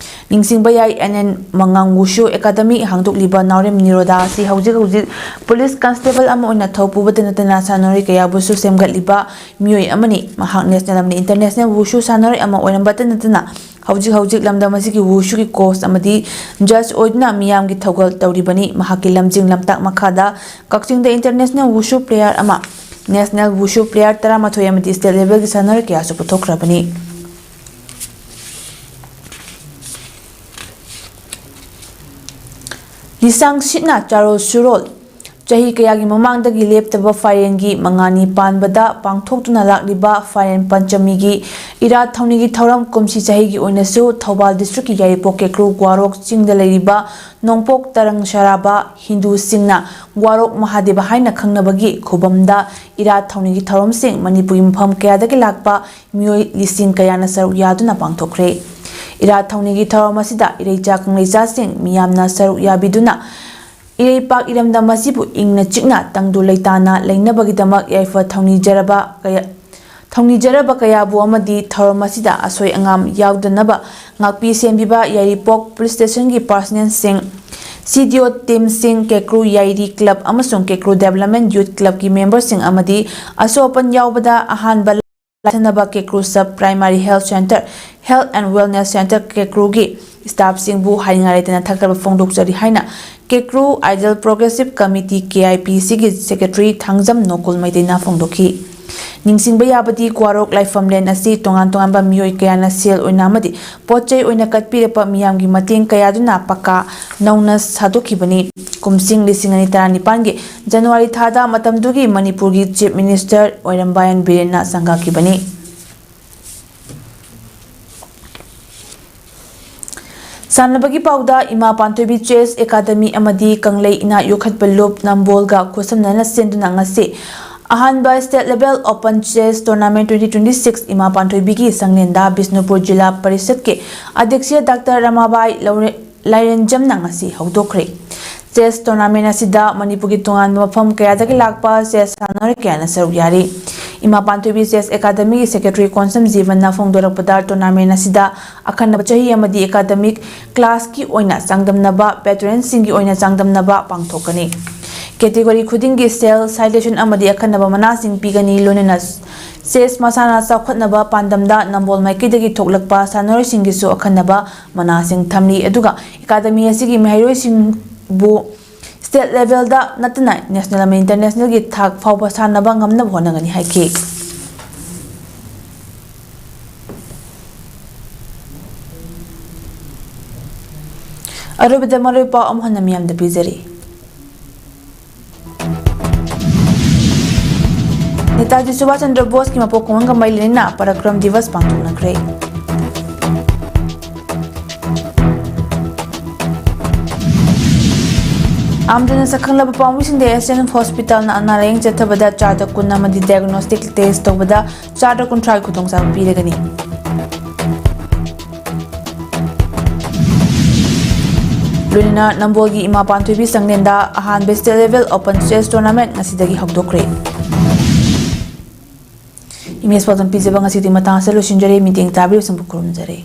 ꯅꯤꯡꯁꯤꯡꯕ ꯌꯥꯏ, N N ꯃꯉꯥꯡ Wushu Academy ꯍꯥꯡꯗꯣꯛꯂꯤꯕ ꯅꯥꯎꯔꯦꯝ ꯅꯤꯔꯣꯗꯥ ꯑꯁꯤ ꯍꯧꯖꯤꯛ ꯍꯧꯖꯤꯛ police constable ꯑꯃ ꯑꯣꯏꯅ ꯊꯧ ꯄꯨꯕꯇ ꯅꯠꯇꯅ ꯁꯥꯟꯅꯔꯣꯏ ꯀꯌꯥꯕꯨꯁꯨ ꯁꯦꯝꯒꯠꯂꯤꯕ ꯃꯤꯑꯣꯏ ꯑꯃꯅꯤ꯫ ꯃꯍꯥꯛ national ꯑꯃꯗꯤ international Wushu ꯁꯥꯟꯅꯔꯣꯏ ꯑꯃ ꯑꯣꯏꯔꯝꯕꯇ ꯅꯠꯇꯅ ꯍꯧꯖꯤꯛ ꯍꯧꯖꯤꯛ ꯂꯝꯗꯝ ꯑꯁꯤꯒꯤ Wushꯨꯒꯤ coach ꯑꯃꯗꯤ judge ꯑꯣꯏꯗꯨꯅ ꯃꯤꯌꯥꯝꯒꯤ ꯊꯧꯒꯜ ꯇꯧꯔꯤꯕꯅꯤ꯫ ꯃꯍꯥꯛꯀꯤ ꯂꯝꯖꯤꯡ ꯂꯝꯇꯥꯛ ꯃꯈꯥꯗ ꯀꯛꯆꯤꯡꯗ international Wushu player ꯑꯃ, national Wushu player ꯇꯔꯥꯃꯥꯊꯣꯏ ꯑꯃꯗꯤ state levelꯒꯤ ꯁꯥꯟꯅꯔꯣꯏ ꯀꯌꯥꯁꯨ ꯄꯨꯊꯣꯛꯈ꯭ꯔꯕꯅꯤ꯫ ꯂꯤꯁꯥꯡ ꯁꯤꯠꯅ ꯆꯥꯔꯣꯜ ꯁꯨꯔꯣꯜ꯫ ꯆꯍꯤ ꯀꯌꯥꯒꯤ ꯃꯃꯥꯡꯗꯒꯤ ꯂꯦꯞꯇꯕ ꯐꯥꯏꯔꯦꯟꯒꯤ ꯃꯉꯥꯅꯤ ꯄꯥꯟꯕꯗ ꯄꯥꯡꯊꯣꯛꯇꯨꯅ ꯂꯥꯛꯂꯤꯕ ꯐꯥꯏꯔꯦꯟ ꯄꯟꯆꯃꯤꯒꯤ ꯏꯔꯥꯠ ꯊꯧꯅꯤꯒꯤ ꯊꯧꯔꯝ ꯀꯨꯝꯁꯤ ꯆꯍꯤꯒꯤ ꯑꯣꯏꯅꯁꯨ ꯊꯧꯕꯥꯜ districtꯀꯤ ꯌꯥꯏꯔꯤꯄꯣꯛ ꯀꯦꯀ꯭ꯔꯨ ꯒ꯭ꯋꯥꯔꯣꯛ ꯆꯤꯡꯗ ꯂꯩꯔꯤꯕ ꯅꯣꯡꯄꯣꯛ ꯇꯔꯪ ꯁꯔꯥꯕ ꯍꯤꯟꯗꯨꯁꯤꯡꯅ ꯒ꯭ꯋꯥꯔꯣꯛ ꯃꯍꯥꯗꯦꯕ ꯍꯥꯏꯅ ꯈꯪꯅꯕꯒꯤ ꯈꯨꯕꯝꯗ ꯏꯔꯥꯠ ꯊꯧꯅꯤꯒꯤ ꯊꯧꯔꯝꯁꯤꯡ ꯃꯅꯤꯄꯨꯔꯒꯤ ꯃꯐꯝ ꯀꯌꯥꯗꯒꯤ ꯂꯥꯛꯄ ꯃꯤꯑꯣꯏ ꯂꯤꯁꯤꯡ ꯀꯌꯥꯅ ꯁꯔꯨꯛ ꯌꯥꯗꯨꯅ ꯄꯥꯡꯊꯣꯛꯈ꯭ꯔꯦ꯫ ꯏꯔꯥꯠ ꯊꯧꯅꯤꯒꯤ ꯊꯧꯔꯝ ꯑꯁꯤꯗ ꯏꯔꯩꯆꯥ ꯀꯪꯂꯩꯆꯥꯁꯤꯡ ꯃꯤꯌꯥꯝꯅ ꯁꯔꯨꯛ ꯌꯥꯕꯤꯗꯨꯅ ꯏꯔꯩꯄꯥꯛ ꯏꯔꯝꯗꯝ ꯑꯁꯤꯕꯨ ꯏꯪꯅ ꯆꯤꯛꯅ ꯇꯪꯗꯨ ꯂꯩꯇꯥꯅ ꯂꯩꯅꯕꯒꯤꯗꯃꯛ ꯌꯥꯏꯐ ꯊꯧꯅꯤꯖꯔꯕ ꯀꯌꯥ, ꯊꯧꯅꯤꯖꯔꯕ ꯀꯌꯥꯕꯨ ꯑꯃꯗꯤ ꯊꯧꯔꯝ ꯑꯁꯤꯗ ꯑꯁꯣꯏ ꯑꯉꯥꯝ ꯌꯥꯎꯗꯅꯕ ꯉꯥꯛꯄꯤ ꯁꯦꯟꯕꯤꯕ ꯌꯥꯏꯔꯤꯄꯣꯛ police stationꯒꯤ personnelꯁꯤꯡ, C D O teamꯁꯤꯡ, ꯀꯦꯀ꯭ꯔꯨ ꯌꯥꯏꯔꯤ club ꯑꯃꯁꯨꯡ ꯀꯦꯀ꯭ꯔꯨ Development Youth Clubꯀꯤ memberꯁꯤꯡ ꯑꯃꯗꯤ ꯑꯁꯣꯛ ꯑꯄꯟ ꯌꯥꯎꯕꯗ ꯑꯍꯥꯟꯕ ꯂꯥꯏꯊꯅꯕ ꯀꯦꯀ꯭ꯔꯨ Sub Primary Health Centre, Health and Wellness Centre ꯀꯦꯀ꯭ꯔꯨꯒꯤ staffꯁꯤꯡꯕꯨ ꯍꯥꯏꯅꯤꯡꯉꯥꯏ ꯂꯩꯇꯅ ꯊꯥꯒꯠꯄ ꯐꯣꯡꯗꯣꯛꯆꯔꯤ ꯍꯥꯏꯅ ꯀꯦꯀ꯭ꯔꯨ Ideal Progressive Committee, K I P Cꯒꯤ secretary Thangjam ꯅꯣꯀꯨꯜ ꯃꯩꯇꯩꯅ ꯐꯣꯡꯗꯣꯛꯈꯤ꯫ ꯅꯤꯡꯁꯤꯡꯕ ꯌꯥꯕꯗꯤ, ꯀ꯭ꯋꯥꯔꯣꯛ ꯂꯥꯏꯐꯝꯂꯦꯟ ꯑꯁꯤ ꯇꯣꯉꯥꯟ ꯇꯣꯉꯥꯟꯕ ꯃꯤꯑꯣꯏ ꯀꯌꯥꯅ ꯁꯦꯜ ꯑꯣꯏꯅ ꯑꯃꯗꯤ ꯄꯣꯠ ꯆꯩ ꯑꯣꯏꯅ ꯀꯠꯄꯤꯔꯛꯄ ꯃꯤꯌꯥꯝꯒꯤ ꯃꯇꯦꯡ ꯀꯌꯥꯗꯨꯅ ꯄꯀꯥ ꯅꯧꯅ ꯁꯥꯗꯣꯛꯈꯤꯕꯅꯤ꯫ ꯀꯨꯝꯁꯤꯡ ꯂꯤꯁꯤꯡ ꯑꯅꯤ ꯇꯔꯥꯅꯤꯄꯥꯟꯒꯤ January ꯊꯥꯗ ꯃꯇꯝꯗꯨꯒꯤ ꯃꯅꯤꯄꯨꯔꯒꯤ Chief Minister ꯑꯣꯏꯔꯝꯕꯥꯌꯟ ꯕꯤꯔꯦꯟꯅ ꯁꯪꯒꯥꯈꯤꯕꯅꯤ꯫ ꯁꯥꯟꯅꯕꯒꯤ ꯄꯥꯎꯗ, ꯏꯃꯥ ꯄꯥꯟꯊꯣꯏꯕꯤ Chess Academy ꯑꯃꯗꯤ ꯀꯪꯂꯩ ꯏꯅꯥꯠ ꯌꯣꯛꯈꯠꯄ ꯂꯨꯞ ꯅꯝꯕꯣꯜꯒ ꯈꯨꯠꯁꯝꯅꯅ ꯁꯤꯟꯗꯨꯅ ꯉꯁꯤ ꯑꯍꯥꯟꯕ State Level Open Chess Tournament twenty twenty six ꯏꯃꯥ ꯄꯥꯟꯊꯣꯏꯕꯤꯒꯤ ꯁꯪꯂꯦꯟꯗ ꯕꯤꯁꯅꯨꯄꯨꯔ ꯖꯤꯂꯥ ꯄꯔꯤꯁꯠꯀꯤ ꯑꯗ꯭ꯌꯛꯁ ꯗꯥꯛꯇꯔ ꯔꯃꯥꯕꯥꯏ ꯂꯧꯔꯦ-, ꯂꯥꯏꯔꯦꯟꯖꯝꯅ ꯉꯁꯤ ꯍꯧꯗꯣꯛꯈ꯭ꯔꯦ꯫ Chess tournament ꯑꯁꯤꯗ ꯃꯅꯤꯄꯨꯔꯒꯤ ꯇꯣꯉꯥꯟꯕ ꯃꯐꯝ ꯀꯌꯥꯗꯒꯤ ꯂꯥꯛꯄ chess ꯁꯥꯟꯅꯔꯣꯏ ꯀꯌꯥꯅ ꯁꯔꯨꯛ ꯌꯥꯔꯤ꯫ ꯏꯃꯥ ꯄꯥꯟꯊꯣꯏꯕꯤ Chess Academyꯒꯤ secretary ꯀꯣꯟꯁꯝ ꯖꯤꯕꯟꯅ ꯐꯣꯡꯗꯣꯔꯛꯄꯗ, tournament ꯑꯁꯤꯗ ꯑꯈꯟꯅꯕ ꯆꯍꯤ ꯑꯃꯗꯤ academic classꯀꯤ ꯑꯣꯏꯅ ꯆꯥꯡꯗꯝꯅꯕ, veteranꯁꯤꯡꯒꯤ ꯑꯣꯏꯅ ꯆꯥꯡꯗꯝꯅꯕ ꯄꯥꯡꯊꯣꯛꯀꯅꯤ꯫ Category ꯈꯨꯗꯤꯡꯒꯤ cell, citation ꯑꯃꯗꯤ ꯑꯈꯟꯅꯕ ꯃꯅꯥꯁꯤꯡ ꯄꯤꯒꯅꯤ, ꯂꯣꯏꯅꯅ chess ꯃꯁꯥꯟꯅ ꯆꯥꯎꯈꯠꯅꯕ ꯄꯥꯟꯗꯝꯗ ꯅꯝꯕꯣꯜ ꯃꯥꯏꯀꯩꯗꯒꯤ ꯊꯣꯛꯂꯛꯄ ꯁꯥꯟꯅꯔꯣꯏꯁꯤꯡꯒꯤꯁꯨ ꯑꯈꯟꯅꯕ ꯃꯅꯥꯁꯤꯡ ꯊꯝꯂꯤ꯫ ꯑꯗꯨꯒ academy ꯑꯁꯤꯒꯤ ꯃꯍꯩꯔꯣꯏꯁꯤꯡꯕꯨ state levelꯗ ꯅꯠꯇꯅ national ꯑꯃꯗꯤ internationalꯒꯤ ꯊꯥꯛ ꯐꯥꯎꯕ ꯁꯥꯟꯅꯕ ꯉꯝꯅꯕ ꯍꯣꯠꯅꯒꯅꯤ ꯍꯥꯏꯈꯤ꯫ ꯑꯔꯣꯏꯕꯗ ꯃꯔꯨꯑꯣꯏꯕ ꯄꯥꯎ ꯑꯃꯨꯛ ꯍꯟꯅ ꯃꯤꯌꯥꯝꯗ ꯄꯤꯖꯔꯤ꯫ ꯅꯦꯇꯥꯖꯤ ꯁꯨꯚꯥꯁ ꯆꯟꯗ꯭ꯔ ꯕꯣꯁꯀꯤ ꯃꯄꯣꯛ ꯀꯨꯝꯑꯣꯟꯒ ꯃꯔꯤ ꯂꯩꯅꯅ ꯄꯔꯥꯀ꯭ꯔꯝ ꯗꯤꯋꯁ ꯄꯥꯡꯊꯣꯛꯅꯈ꯭ꯔꯦ꯫ ꯑꯥꯝꯗꯅ ꯁꯛꯈꯪꯂꯕ ꯄꯥꯎꯃꯤꯁꯤꯡꯗ S N Hospitalꯅ ꯑꯅꯥ ꯂꯥꯌꯦꯡ ꯆꯠꯊꯕꯗ ꯆꯥꯗ ꯀꯨꯟ ꯑꯃꯗꯤ diagnostic test ꯇꯧꯕꯗ ꯆꯥꯗ ꯀꯨꯟꯊ꯭ꯔꯥꯒꯤ ꯈꯨꯗꯣꯡꯆꯥꯕ ꯄꯤꯔꯒꯅꯤ꯫ ꯂꯣꯏꯅꯅ ꯅꯝꯕꯣꯜꯒꯤ ꯏꯃꯥ ꯄꯥꯟꯊꯣꯏꯕꯤ ꯁꯪꯂꯦꯟꯗ ꯑꯍꯥꯟꯕ state level open chess tournament ꯉꯁꯤꯗꯒꯤ ꯍꯧꯗꯣꯛꯈ꯭ꯔꯦ꯫ ꯏꯃꯦꯖ ꯄꯥꯎꯗꯝ ꯄꯤꯖꯕ ꯉꯁꯤꯗꯤ ꯃꯇꯥꯡ ꯑꯁꯤꯗ ꯂꯣꯏꯁꯤꯟꯖꯔꯦ꯫ ꯃꯤꯠꯌꯦꯡ ꯇꯥꯕꯤꯔꯤꯕꯁꯤꯡꯕꯨ ꯈꯨꯔꯨꯝꯖꯔꯤ꯫